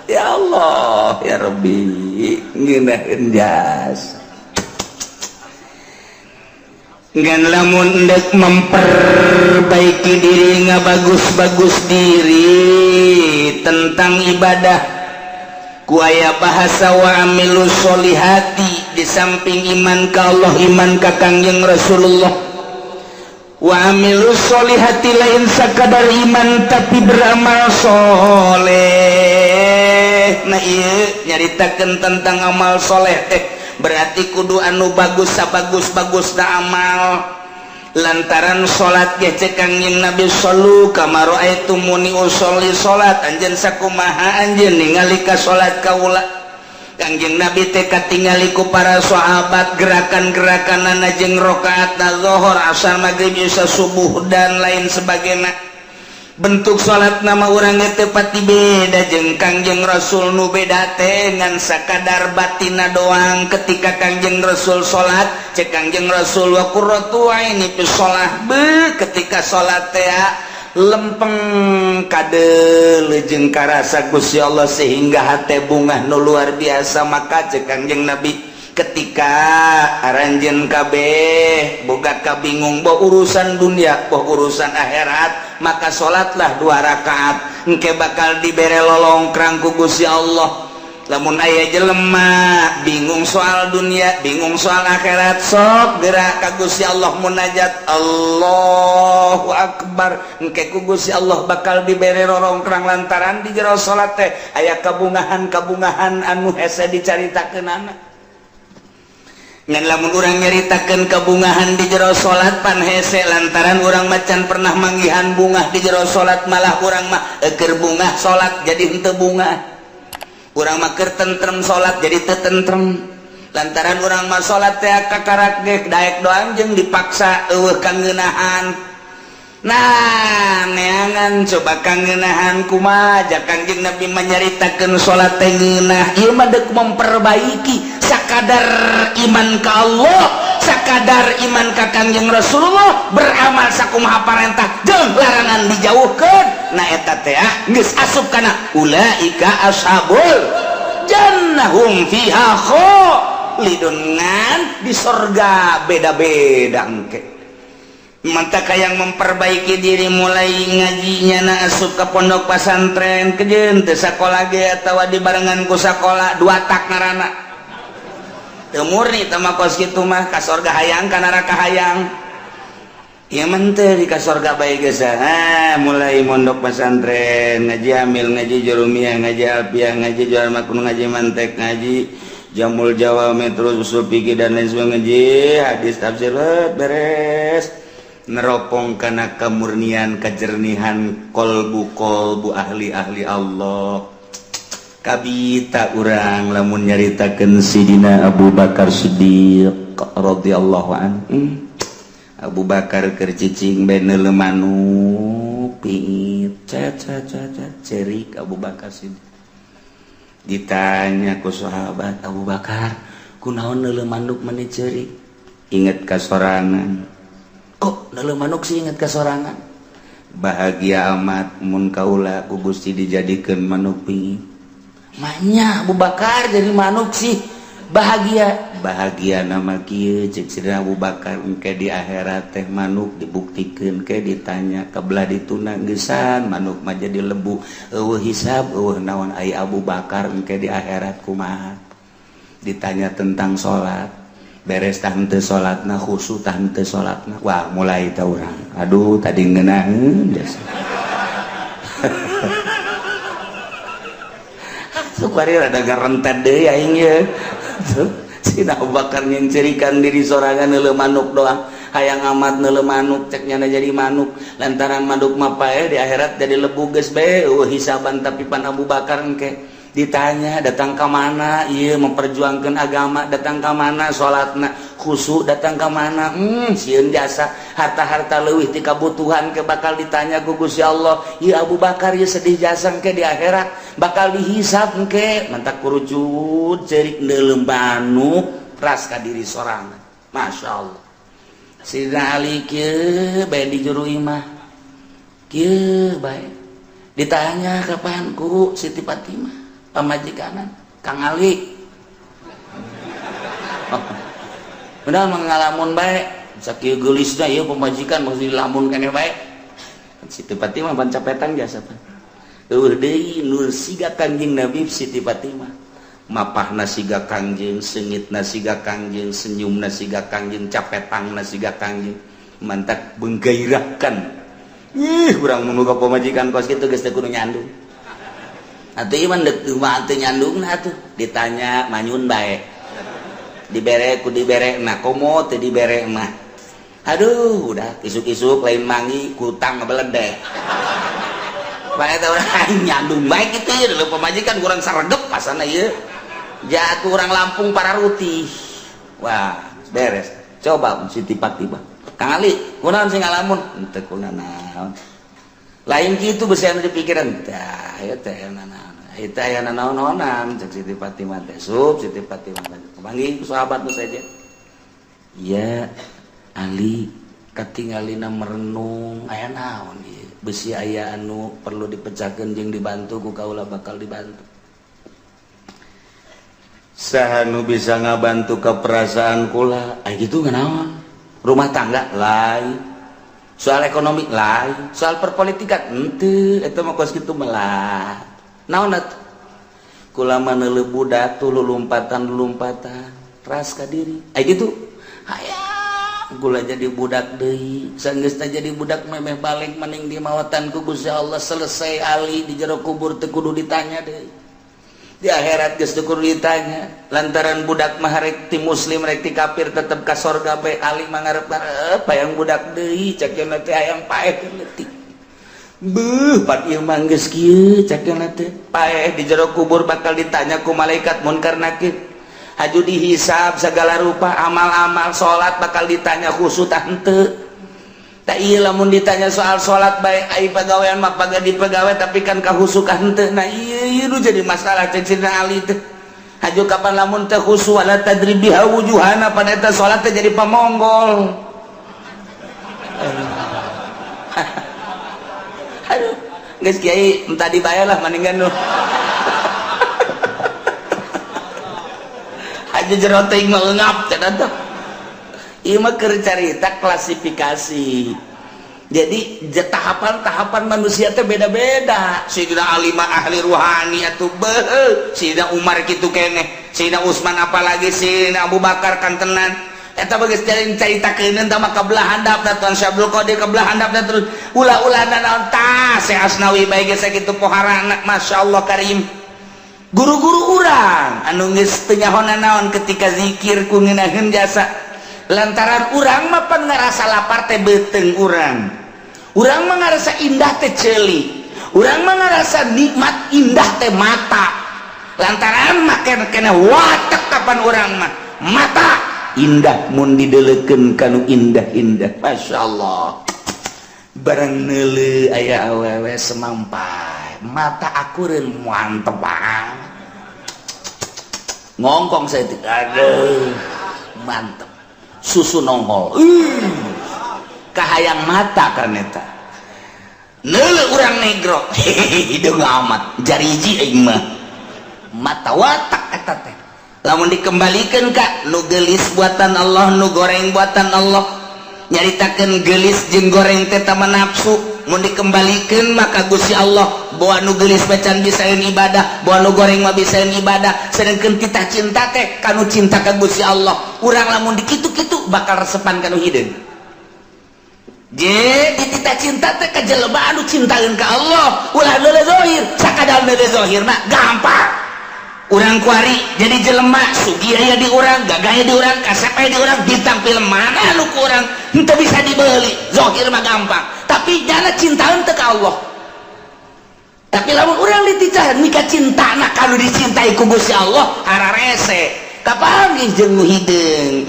Ya Allah, ya Rabbi, ngeunaheun jasa. Ngan lamun endek memperbaiki diri, ngabagus-bagus diri tentang ibadah, ku aya bahasa wa amilu sholihati. Di samping iman ka Allah, iman ka Kangjeng Rasulullah, wa amilu sholihati, lain sakadar iman tapi beramal soleh. Nah, iya nyaritakeun tentang amal soleh teh berarti kudu anu bagus, sabagus-bagus na amal, lantaran salat ge cek Kangjeng Nabi, shollu kama raaitumuni usolli. Salat anjeun sakumaha anjeun ningali ka salat kaula. Kangjeng Nabi teh katingali ku para sahabat gerakan-gerakanana jeung rakaatna zuhur, asar, maghrib, isya, subuh, dan lain sebagainya. Bentuk salat nama urang teh pati beda jeung Kangjeng Rasul. Nu beda teh ngan sakadar batina doang. Ketika Kangjeng Rasul salat, cek Kangjeng Rasul, wa qurratu aini fi shalah. Be ketika salat teh lempeng kade jeung karasa Gusti Allah sehingga hate bungah nu luar biasa. Maka cek Kangjeng Nabi, ketika aranjeun kabeh boga kabingung, boh urusan dunia, boh urusan akhirat, maka salatlah dua rakaat, engke bakal dibere lolongkrang ku Gusti Allah. Lamun aya jelema bingung soal dunia, bingung soal akhirat, sok gerak ka Gusti Allah, munajat, Allahu Akbar, engke ku Gusti Allah bakal dibere rorongkrang, lantaran di jero salat teh aya kabungahan-kabungahan anu hese dicaritakeunana. Ngan lamun urang nyaritakeun kabungahan di jero salat pan hese, lantaran urang macan pernah manggihan bungah di jero salat. Malah urang mah eker bungah salat jadi henteu bungah, urang mah keur tentrem salat jadi teu tentrem, lantaran urang mah salat teh kakarak ge daek doang jeung dipaksa, eueuh kangeunahan. Nah, neangan coba kangeunahan kumaha. Kangjeng Nabi menyaritakeun salat teh ngeunah. Ieu mah deuk memperbaiki sakadar iman ka Allah, sakadar iman ka Kangjeng Rasulullah, beramal sakumaha parentah jeung larangan dijauhkeun. Nah, eta teh geus asup kana ulaika ashabul jannah hum fiha khalidun. Ngan di sorga beda-beda engke. Mantap yang memperbaiki diri mulai ngajinya na asup ke pondok pesantren kejen teu sakola ge atawa dibarengan ku sakola, dua tak ngarana teu murni teh mah. Kos kitu mah ka sorga hayang, ka neraka hayang. Ieu mah teu di ka sorga bae geus. Ah, mulai mondok pesantren, ngaji amil, ngaji jurumiyah, ngaji alfiah, ngaji jual makun, ngaji mantek, ngaji jamul jawami, terus usul fikih dan lain sebagainya, ngaji hadis, tafsir, beres, neropong karena kemurnian, kejernihan kolbu kolbu ahli-ahli Allah. Kabita urang lamun nyaritakeun Sidina Abu Bakar Siddiq radhiyallahu anhu. Abu Bakar keur cicing bae neuleu manuk piit, cat cat cat cat, cerik Abu Bakar Siddiq. Ditanya ku sahabat, "Abu Bakar, kunaon neuleu manuk meni cerik?" "Inget ka sorangan." "Kok neuleu manuk sih inget ka sorangan?" "Bahagia amat mun kaula ku Gusti dijadikeun manuk piit." "Manya Abu Bakar jadi manuk sih bahagia?" "Bahagia nama kieu," cek Sidina Abu Bakar, "engke di akhirat teh manuk dibuktikeun ke ditanya kebelah dituna geusan manuk mah jadi lebu, eueuh hisab, eueuh naon. Ai Abu Bakar engke di akhirat kumaha? Ditanya tentang salat, beres tah henteu salatna, khusyuk tah henteu salatna?" Wah, mulai tah urang, aduh, tadi ngeunaheun jasa. Sukari rada ngarentet deui aing ye. Sina Abu Bakar nyengcerikan diri sorangan neuleu manuk doang. Hayang amat neuleuh manuk, cek nyana jadi manuk, lantaran manuk mah paeh, di akhirat jadi lebu geus bae, euweuh hisaban. Tapi pan Abu Bakar engke ditanya, datang ke mana iya memperjuangkan agama, datang ke mana salatna khusyuk, datang ke mana sieun jasa harta-harta leuwih ti kabutuhan, ke bakal ditanya ku Gusti Allah. Ieu Abu Bakar ieu sedih jasa, ke di akhirat bakal dihisab engke. Mantak kurucut cerik neuleuh manuk ras ka diri sorangan. Masya Allah. Sidina Ali kieu bae di juru imah, kieu bae, ditanya kapan ku Siti Fatimah pamajikanan, "Kang Ali, oh, benar mengalamun bae sakieu geulisna ieu pamajikan, mesti dilamun keneh bae." Siti Fatimah pan capetan jasa pan euweuh deui nu siga Kangjeng Nabi. Siti Fatimah mapahna siga Kangjeng, seungitna siga Kangjeng, senyumna siga Kangjeng, capetangna siga Kangjeng, mantak menggairahkan. Ih, urang mun boga pamajikan kos kitu geus teu kudu nyandung atuh. Ieu mah deuk mah teu nyandungna atuh. Ditanya manyun bae, dibere ku dibere nah, komo teu dibere mah aduh, udah isuk-isuk lain mangi kutang ngebeledek bae teh. Urang nyandung bae kitu ya pamajikan kurang saregep pasana ieu jatuh orang Lampung para rutih. Wah, beres. Coba Siti Fatimah, "Kang Ali, kunaon sing ngalamun?" "Henteu kunaon." Lain kitu besi anu di pikiran tah ieu teh naon itu aya naon-naonan, cek Siti Fatimah teh. Sup Siti Fatimah panggil ku sahabat nu saja, "Ya Ali, katingalina merenung, aya naon ieu? Besi aya anu perlu dipecahkeun jeung dibantu ku kaula, bakal dibantu." "Saha nu bisa ngabantu ke perasaan kula?" "Ay gitu naon? Rumah tangga lain, soal ekonomi lain, soal perpolitikan henteu, eta mah kos kitu melah. Naon atuh?" "Kula mah neuleuh budak tuh lulumpatan-lulumpatan ras ka diri. Ay gitu hayang kula jadi budak deui. Sanggeusna jadi budak memeh balik maning di mawatan ku Gusti Allah. Selesai Ali, di jero kubur teu kudu ditanya deui, di akhirat geus teu kudu ditanya, lantaran budak mah rek ti muslim rek ti kafir tetep ka sorga bae. Ali mah ngarep-ngarep hayang budak deui, cek teh hayang paeh leutik. Beuh, pan ieu mah geus kieu," cek teh. Paeh di jero kubur bakal ditanya ku malaikat munkar nakir, haju dihisab segala rupa amal-amal, salat bakal ditanya khusyuk tah henteu. Tak iya, lamun ditanya soal salat bae, ai pagawean mah paga di pegawai, tapi kan kahusu ka henteu. Nah iya, iya nu jadi masalah, cek Sidina Ali teh. Haju kapan lamun teu khusu, wala tadrib biha wujuhana, pan eta salat teh jadi pamonggol. Aduh, geus kiai, entah dibayar lah mendingan nu aja jero teuing mah eungap cenah teh. Ieu mah keur carita klasifikasi. Jadi tahapan-tahapan manusia teh beda-beda. Sayyidina Ali mah ahli ruhani atuh, beuh. Sayyidina Umar kitu keneh, Sayyidina Utsman apalagi, Sayyidina Abu Bakar kan tenan. Eta geus caritakeun tah mah kabelah handapna Tuan Syekh Abdul Qadir, kabelah handapna terus ulah-ulah naon tah Syekh Asnawi bae geus sakitu poharana. Masyaallah karim. Guru-guru urang anu geus teu nyaho naon ketika zikir ku ngeunaheun jasa, lantaran urang mah pan ngarasa lapar teh beuteung urang, urang mah ngarasa indah teh ceuli, urang mah ngarasa nikmat indah teh mata, lantaran make kena watek. Kapan urang mah mata indah mun didelekeun kanu indah-indah. Masya Allah, barang neuleuh aya awewe semampai, mata akureun, mantep banget, ngongkong saya, aduh mantep, susu nongol, kahayang mata kan eta. Neuleuh urang negro, hideung amat, jariji aing mah, mata watak eta teh. Lamun dikembalikan ka nu gelis buatan Allah, nu goreng buatan Allah, nyaritakeun gelis jeung goreng teh tama nafsu. Mun dikembalikan maka Gusti Allah, bawa nu gelis macan bisaeun ibadah, bawa nu goreng mah bisaeun ibadah, sedangkan kita cinta teh kanu cinta ka Gusti Allah. Urang lamun dikitu-kitu bakal resepan kanu hideung. Jadi kita cinta teh ka jelema anu cintaeun ka Allah, ulah neuleuh zahir. Sakadar neuleuh zahir mah gampang. Urang kuari jadi jelema sugih aya di urang, gagah aya di urang, kasep aya di urang, bintang film mana nu ku urang henteu bisa dibeli. Zohir mah gampang, tapi jana cintaan teu ka Allah. Tapi lamun urang dititah nikah cintana, kalau dicintai ku Gusti Allah hararese kapanggih jeung nu hideung.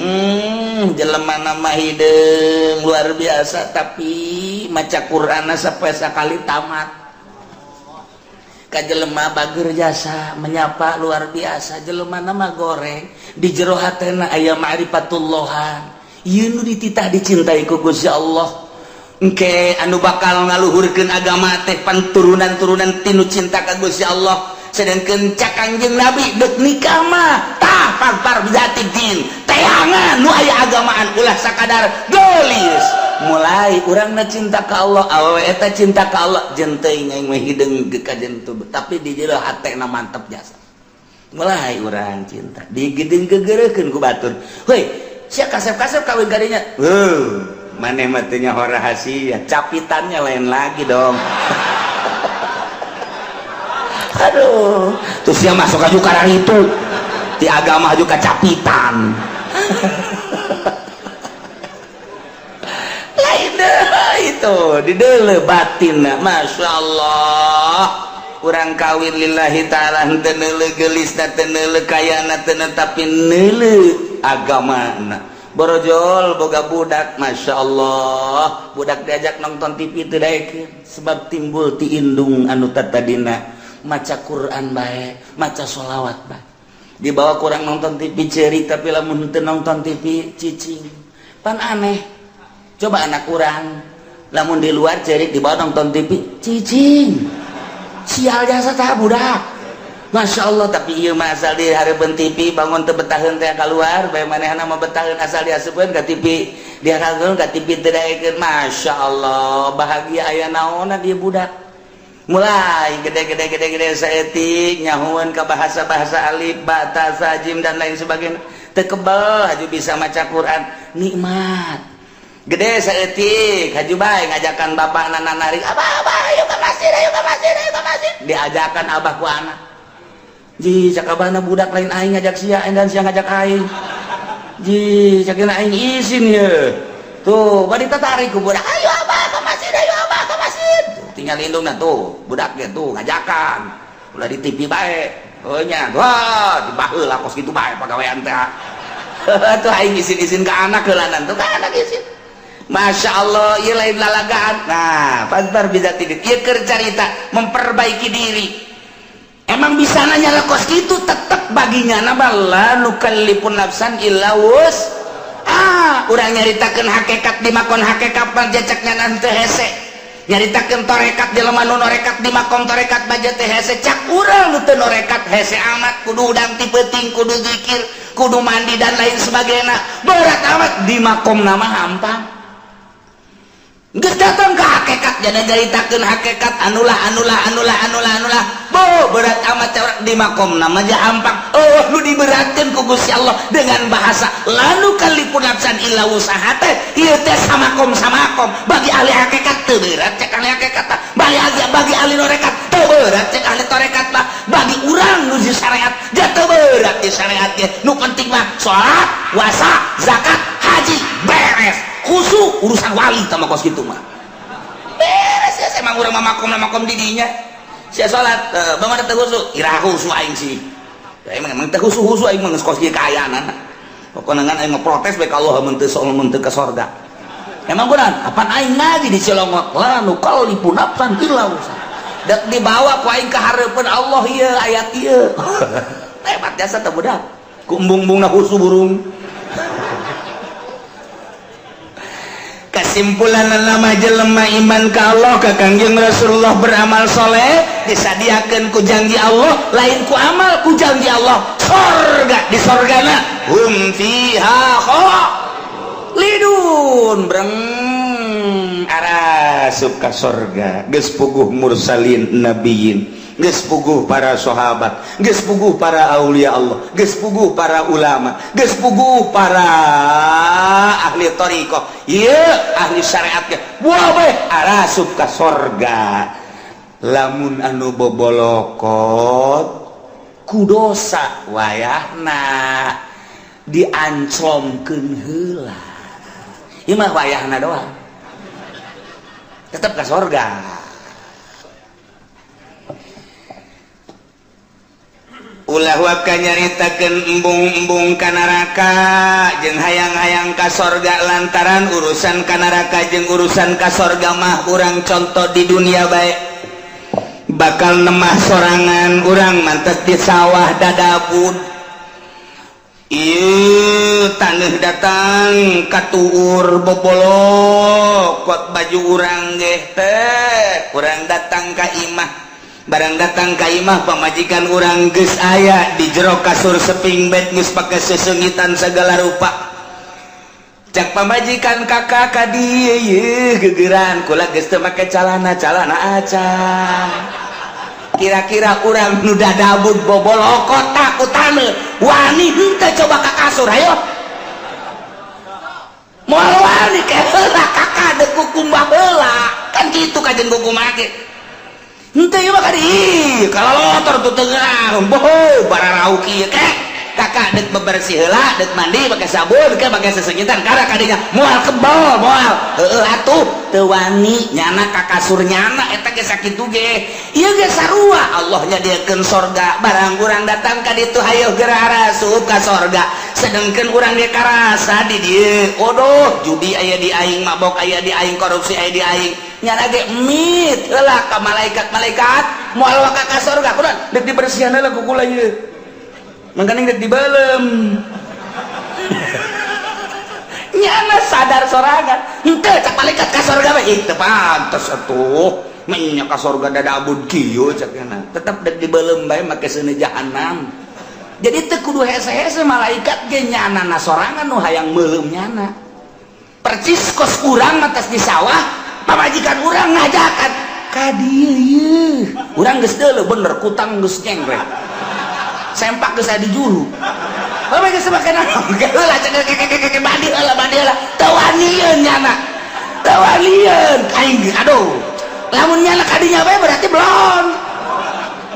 Jelema nama hideung luar biasa, tapi maca Qur'an sampai sakali tamat. Ka jelema bager jasa menyapa luar biasa, jelema nama goreng, di jero hatena aya ma'rifatullahan. Ieu nu dititah dicintai ku Gusti Allah. Engke anu bakal ngaluhurkeun agama teh pan turunan-turunan tinu cinta ka Gusti Allah. Sedangkan cak Kangjeng Nabi, dek nikah mah tah fadzfar bidzatid din, teangan nu aya agamaan, ulah sakadar geulis. Mulai urangna cinta ka Allah, awewe eta cinta ka Allah, jeung teuing aing mah hideung ka tapi di jero hatena mantep jasa. Mulai urang cinta digedeng gegereukeun ku batur, heuy sia kasep-kasep kawin kadinya. Heuh, maneh mah teu nyaho rahasia capitannya lain lagi dong. Aduh, terus dia masuk aja karang itu di agama juga capitan. Lain deh itu di dele batin. Masya Allah, urang kawin lillahi ta'ala henteu neuleuh geulisna, teu neuleuh kayana, teu tapi neuleuh agamana. Borojol boga budak, Masya Allah, budak diajak nonton TV teu daekeun, sebab timbul ti indung anu tatadina maca Quran bae, maca sholawat bae. Dibawa kurang nonton TV cerik, tapi lamun teu nonton TV cicing. Pan aneh coba, anak kurang lamun di luar cerik, dibawa nonton TV cicing. Sial jasa tah budak, Masya Allah. Tapi iya mah asal di hareupeun TV bangun teu betaheun teh keluar bae. Manehna mah betaheun asal diasupkeun ka TV, dihareupeun ka TV teu daekeun. Masya Allah, bahagia aya naonna dia. Budak mulai gede-gede gede-gede saeutik nyahueun ka bahasa-bahasa alif ba ta sa jim dan lain sebagainya, teu kebel haju bisa maca Quran. Nikmat gede saeutik haju bae ngajakan bapak nana narik, "Abah, Abah, ayo ke masjid, ayo ke masjid, ayo ke masjid." Diajakan abah ku anak. Ji, cak abahna, "Budak, lain aing ngajak sia dan sia ngajak aing." Ji, cak aing isin ye. Tuh bari tarik ku budak, "Ayo Abah ke masjid, ayo Abah ke masjid." Tuh, tinggal indungna tuh, budaknya tuh ngajakan ulah di TV bae. Oh nya, wah, dibaheula kos kitu bae pagawean teh. Tuh aing isin-isin ke anak heulanan tuh, ka anak isin. Masya Allah, ieu lain lalagaan. Nah, fadzfar bidzatid, ieu keur carita memperbaiki diri. Emang bisa nanya kos itu tetep baginya nama la nukallifun nafsan illa wus ah. Urang nyaritakeun hakikat di makom hakikat jacaknya nanti hese, nyaritakeun torekat di lemah nu norekat di makom torekat baja teh hese. Cak urang nu teu norekat hese amat, kudu udang ti peuting, kudu zikir, kudu mandi dan lain sebagainya, berat amat. Di makom nama hampang. Geus datang ke hakikat, jadi nyaritakeun hakikat anulah anulah anulah anulah anulah bo berat amat. Di makom nama aja hampang. Oh, lu diberatkan ku Gusti Allah dengan bahasa la nukallifu nafsan illa wusaha teh. Ieu teh samakom samakom bagi ahli hakikat teu berat cek ahli hakikat, bagi ahli norekat teu berat cek ahli torekat mah. Bagi urang nu di syariat dia teu berat di syariat ge. Nu penting mah salat, puasa, zakat, haji, beres. Khusyuk urusan wali sama kos gitu mah beres ya. Emang urang mah makom makom didinya sia salat bagaimana teu khusyuk? Iraha khusyuk aing sih ya, emang emang teu khusyuk khusyuk aing mah geus kos kieu kaayaan. Pokoknya ngan aing mah protes bae ka Allah mun teu mun teu ka sorga. Emang benar apaan aing ngaji di Cilongok la nukallifu nafsan illa wusaha. Dek dibawa ku aing ka hareupeun Allah ieu ayat ieu. Hebat jasa teh budak ku embung-embungna khusyuk burung. Kesimpulan nama jelema iman ka Allah, ka Kangjeng Rasulullah, beramal soleh, disadiakan ku janji Allah, lain ku amal, ku janji Allah sorga. Di sorgana hum fiha khalidun. Breng arasup ka sorga geus puguh mursalin, nabiyin, geus puguh para sahabat, geus puguh para aulia Allah, geus puguh para ulama, geus puguh para ahli thariqah, ieu ahli syariat ge buah bae arasup ka sorga. Lamun anu bobolokot Ku dosa wayahna dianclomkeun heula. Ieu mah wayahna doang. Tetep ka sorga. Ulah waka nyaritakeun embung-embung ka neraka jeung hayang-hayang ka sorga lantaran urusan ka neraka jeung urusan ka sorga mah urang contoh di dunia bae. Bakal nemah sorangan urang mantes di sawah dadabud. Ieu taneuh datang katuur bobolokot baju urang geh teh. Urang datang ka imah. Barang datang ka imah pamajikan urang geus aya di jero kasur seping bed geus pake sesengitan segala rupa. Cak pamajikan kakak ka dieu yeuh gegeran kula geus teu make calana calana acan. Kira-kira urang nu dadabud bobolokot ku taneuh wani henteu coba ka kasur hayo. Moal wani ke heula kakak deuk kukumbah heula. Kan kitu kajen kukumbah ge. Henteu ieu mah ka dieu kalalotor tuh tengah boho bararau kieu kek kakak dek bebersih heula dek mandi pakai sabun ke pakai sesengitan karena kadinya moal kebal moal heueuh atuh teu wani nyana ka kasur nyana eta ge sakitu ge ieu ge sarua Allah nyadiakeun sorga barang urang datang ka ditu hayoh geura arasup ka sorga sedengkeun urang ge karasa di dieu odoh judi aya di aing mabok aya di aing korupsi aya di aing nyana ge mit heula ka malaikat-malaikat moal waka ka sorga kunaon dek dibersihan heula ku kula ieu mangkaning dek dibelem nyana sadar sorangan henteu cak malaikat ka sorga mah ih teu pantes atuh menya ka sorga dadabud kieu cak nyana tetep dek dibelem bae make seuneu jahanam. Jadi teu kudu hese-hese malaikat ge nyana na sorangan nu hayang meuleum nyana percis kos urang mah tas di sawah pamajikan urang ngajakan ka dieu ieu urang geus deuleu bener kutang geus nyengkrek sempak geus aya di juru heuh geus make naon heula cek mandi heula teu wanieun nyana teu wanieun aing aduh lamun nyana ka dinya bae berarti belum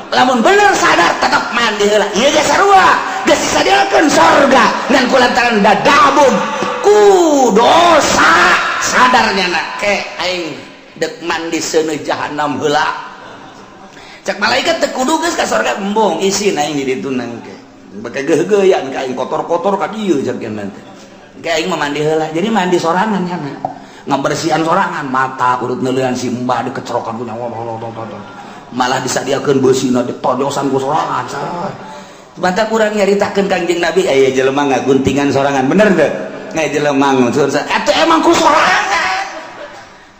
lamun bener sadar tetep mandi heula ieu ge sarua geus disadiakeun sorga ngan kulantaran dadabun ku dosa sadar nyana ke aing dek mandi seuneu jahanam heula cak malaikat teu kudu geus ka sorga embung isin aing di ditu nang ke bake geugeuyan ka aing kotor-kotor ka dieu cak nyana teh ke aing mah mandi heula jadi mandi sorangan nyana ngabersihan sorangan mata urut neuleuan si mbah dikecerokan ku nyawa malah disadiakeun beusina ditojosan ku sorangan mata kurang nyaritakeun Kangjeng Nabi aya jelema ngaguntingan sorangan bener teu aya jelema ngunsur atuh emang ku sorangan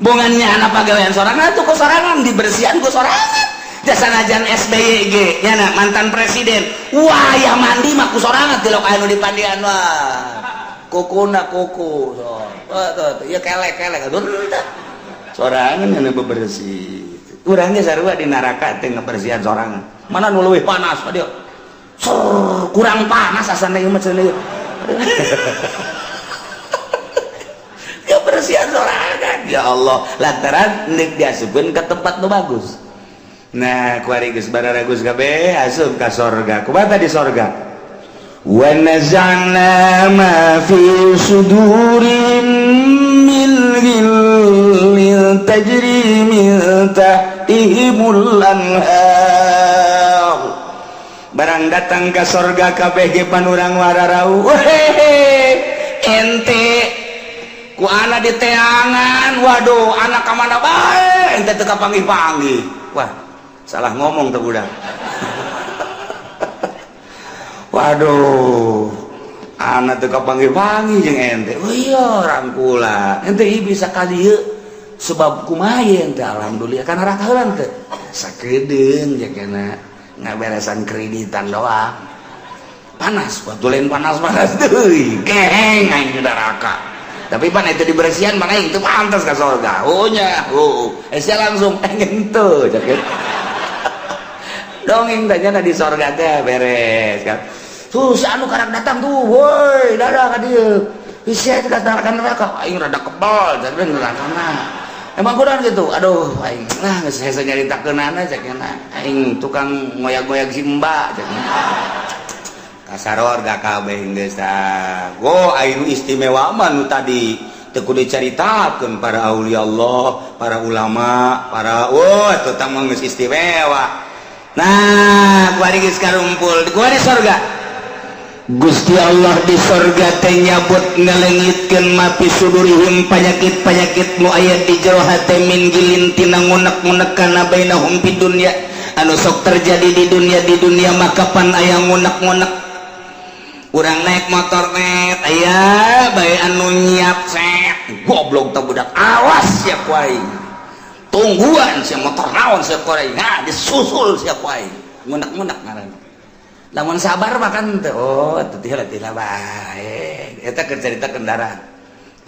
bongannya anak pagawean sorangan atuh ku sorangan dibersihan ku sorangan jasa najan SBY ge nyana mantan presiden wah ya mandi mah ku sorangan tilok anu dipandian wah kukuna kuku so tuh ya kelek-kelek sorangan anu bebersih urang ge sarua di neraka teh ngabersihan sorangan mana nu leuwih panas dia kurang panas asana ieu mah cenah kebersihan sorangan ya Allah lantaran neuk diasupkeun ka tempat nu bagus. Nah kuari geus bararagus kabeh asup ka sorga kumaha di sorga wa naza'na ma fi sudurim min ghillin tajri min tahtihimul anhar. Barang datang ka sorga kabeh ge panurang wararau ente ku anak di teangan waduh anak ka mana bae ente teu kapanggih-panggih wah salah ngomong tuh budak waduh anak teu kapanggih-panggih jeung ente oh iya rangkula ente ieu bisa ka dieu sebab kumaha ente alhamdulillah kana neraka heula teu sakedeung ja kana ngaberesan kreditan doang panas waktu lain panas-panas deui geheng aing di neraka tapi pan itu dibersihan mana itu pantas ka surga oh nya oh sia langsung pengen teu cek dongeng tanya di sorga teh beres kan tuh si anu karang datang tuh woi dadah ka dieu sia itu ka neraka aing rada kebal jadi neraka mah Emang kurang gitu. Aduh, aing lah geus hese nyaritakeunana cek aing, tukang ngoyak-ngoyak si Mbak cek. Kasaror gak kabeh geus. Go anu istimewa mah nu tadi teu kudu dicaritakeun, para aulia Allah, para ulama, para, wah, eta mah geus istimewa. Nah, kuari geus karumpul, kuari sorga. Gusti Allah di sorga teh nyabut, ngalengitkeun ma fi sudurihim, penyakit-penyakit nu aya di jero hate, min ghillin, tina ngunek-ngunek, kana bainahum fid dunya, anu sok terjadi di dunia. Di dunia maka pan aya ngunek-ngunek. Urang naik motor net, aya bae anu nyiap set, "Goblok tah budak, awas sia ku aing, tungguan sia, motor naon sia ku aing." Nah, disusul sia ku aing, ngunek-ngunek ngaranna. Lamun sabar makan teh, oh teh teh bae eta keur cerita kendaraan.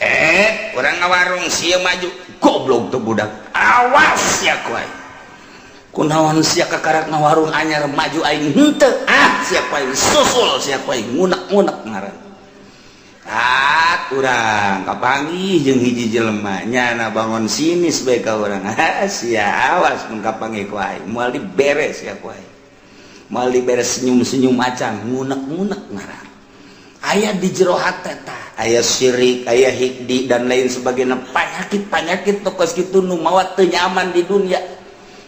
Eh, urang ngawarung, sia maju, "Goblok tuh budak, awas sia ku aing, kunaon sia kakarak ngawarung anyar, maju aing henteu, ah sia ku aing, susul sia ku aing." Ngunek-ngunek ngaran. Ah, urang kapanggih jeung hiji jelema, nyana bangun sinis bae ka urang, "Ah sia, awas mun kapanggih ku aing, moal diberes sia ku aing, moal diberes." Senyum-senyum acan, ngunek-ngunek ngaran aya di jero hate tah, aya syirik, aya hiqdi, dan lain sebagainya, penyakit-penyakit tokos kitu nu mawa teu nyaman di dunia.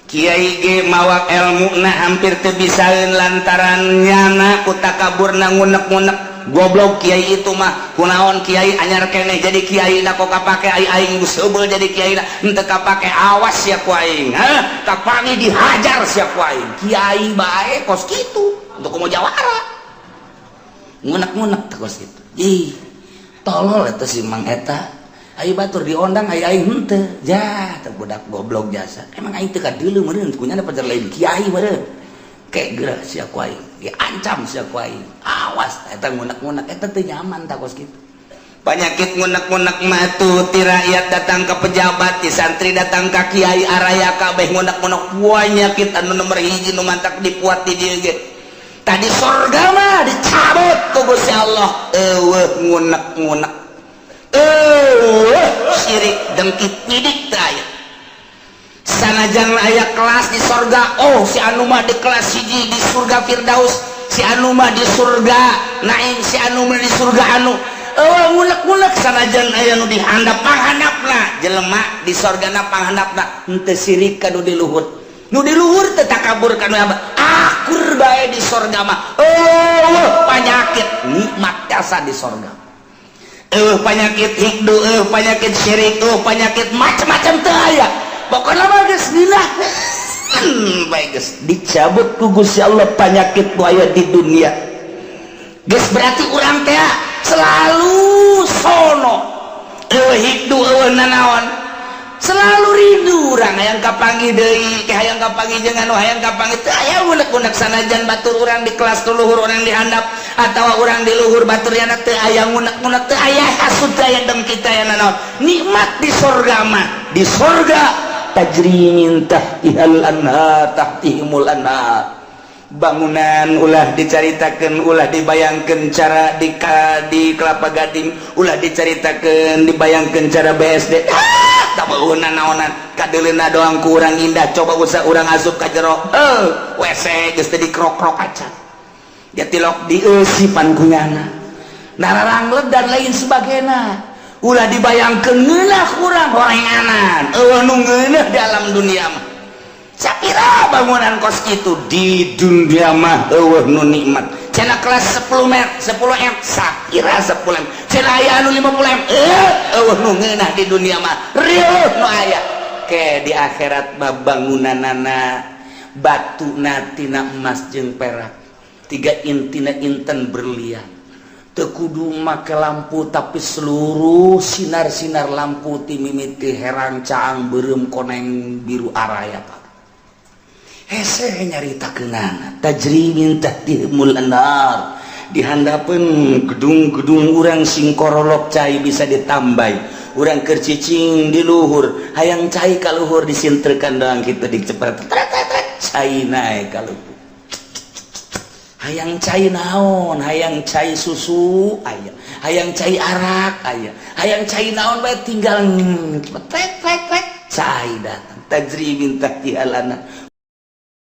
Kiai ge mawa ilmu na hampir teu bisaeun lantaran nyana ku takaburna, ngunek-ngunek, "Goblok kiai itu mah, kunaon kiai anyar keneh jadi kiai na, kok kapake, ai aing geus heubeul jadi kiai na henteu kapake, awas sia ku aing, hah, kapanggih dihajar sia ku aing." Kiai bae kos kitu, untuk komo jawara ngunek-ngunek teh kos kitu. Ih, tolol eta si Mang eta. Ayo batur diondang, ayo aing henteu ja, teh budak goblok jasa, emang aing teu kadeuleu meureun kunyana pajar lain kiai meureun, kayak geura sia ku aing, diancam sia ku aing, awas. Eta ngunek-ngunek eta teu nyaman tah kos kitu. Penyakit ngunek-ngunek mah tuh ti rakyat datang ke pejabat, ti santri datang ke kiai, araya kabeh ngunek-ngunek. Penyakit anu nomor hiji nu mantak dipuat di dieu ge. Tadi sorga mah dicabut ku Gusti Allah, eueuh ngunek-ngunek, eueuh syirik, dengki, pidik teu aya. Sanajan aya kelas di sorga, oh si anu mah di kelas hiji di surga Firdaus, si anu mah di surga Naim, si anu mah di surga anu, eueuh ngunek-ngunek. Sanajan aya nu dihandap, panghandapna jelema di sorgana, panghandapna henteu sirik ka nu di luhur, nu di luhur teu takabur ka nu akur bae. Di sorga mah eueuh panyakit, nikmat jasa di sorga. Eueuh penyakit hiqdu, eueuh penyakit syirik, eueuh penyakit macam-macam teu aya. Pokoknya mah geus ngeunaheun bae, geus dicabut ku Gusti Allah penyakit nu aya di dunia. Geus berarti urang teh selalu sono, eueuh hiqdu, eueuh nanaon, selalu rindu urang hayang kapanggih deui ke, hayang kapanggih jeung anu, hayang kapanggih, teu aya unek-unek. Sanajan batur urang di kelas luhur, urang di handap, atawa urang di luhur batur yana, teu aya ngunek-ngunek, teu aya hasud, teu aya dengki, teu aya nanaon, nikmat di sorga mah. Di sorga tajri min tahtihal anhar, tahtihimul anhar. Bangunan ulah dicaritakan, ulah dibayangkan cara di Kelapa Gading, ulah dicaritakan, dibayangkan cara BSD. Ah, tak bangunan naonan, kadeuleuna doang kurang indah. Coba usah urang asup ka jero, eh, WC geus teu dikrok-krok acan ya, tilok dieusipan kunyana, nararanglet dan lain sebagainya. Ulah dibayangkan ngeunah, kurang horenganan, eueuh nu ngeunah di alam dunia mah. Sapira bangunan kos itu di dunia mah eueuh nu nikmat. Cenah kelas 10 m, 10 m, sapira 10 m, cenah aya anu 50 m, eh, eueuh nu ngeunah di dunia mah, rieuh nu aya ke di akhirat mah. Bangunanana batuna tina emas jeung perak, tiga intina inten berlian. Teu kudu make lampu, tapi seluruh sinar-sinar lampu ti mimiti herang, caang, beureum, koneng, biru, araya. Pak, hese nyaritakeunana. Tajri min tahtihimul anhar. Dihandapeun gedung-gedung urang sing korolok, cai bisa ditambah. Urang keur cicing di luhur, hayang cai ka luhur, disintrekan doang kitu, dicepet cai naik ka luhur. Hayang cai naon, hayang cai susu aya, hayang cai arak aya, hayang cai naon bae, tinggal cepet trek trek trek. Cai datang, tajri min tahtihal anhar.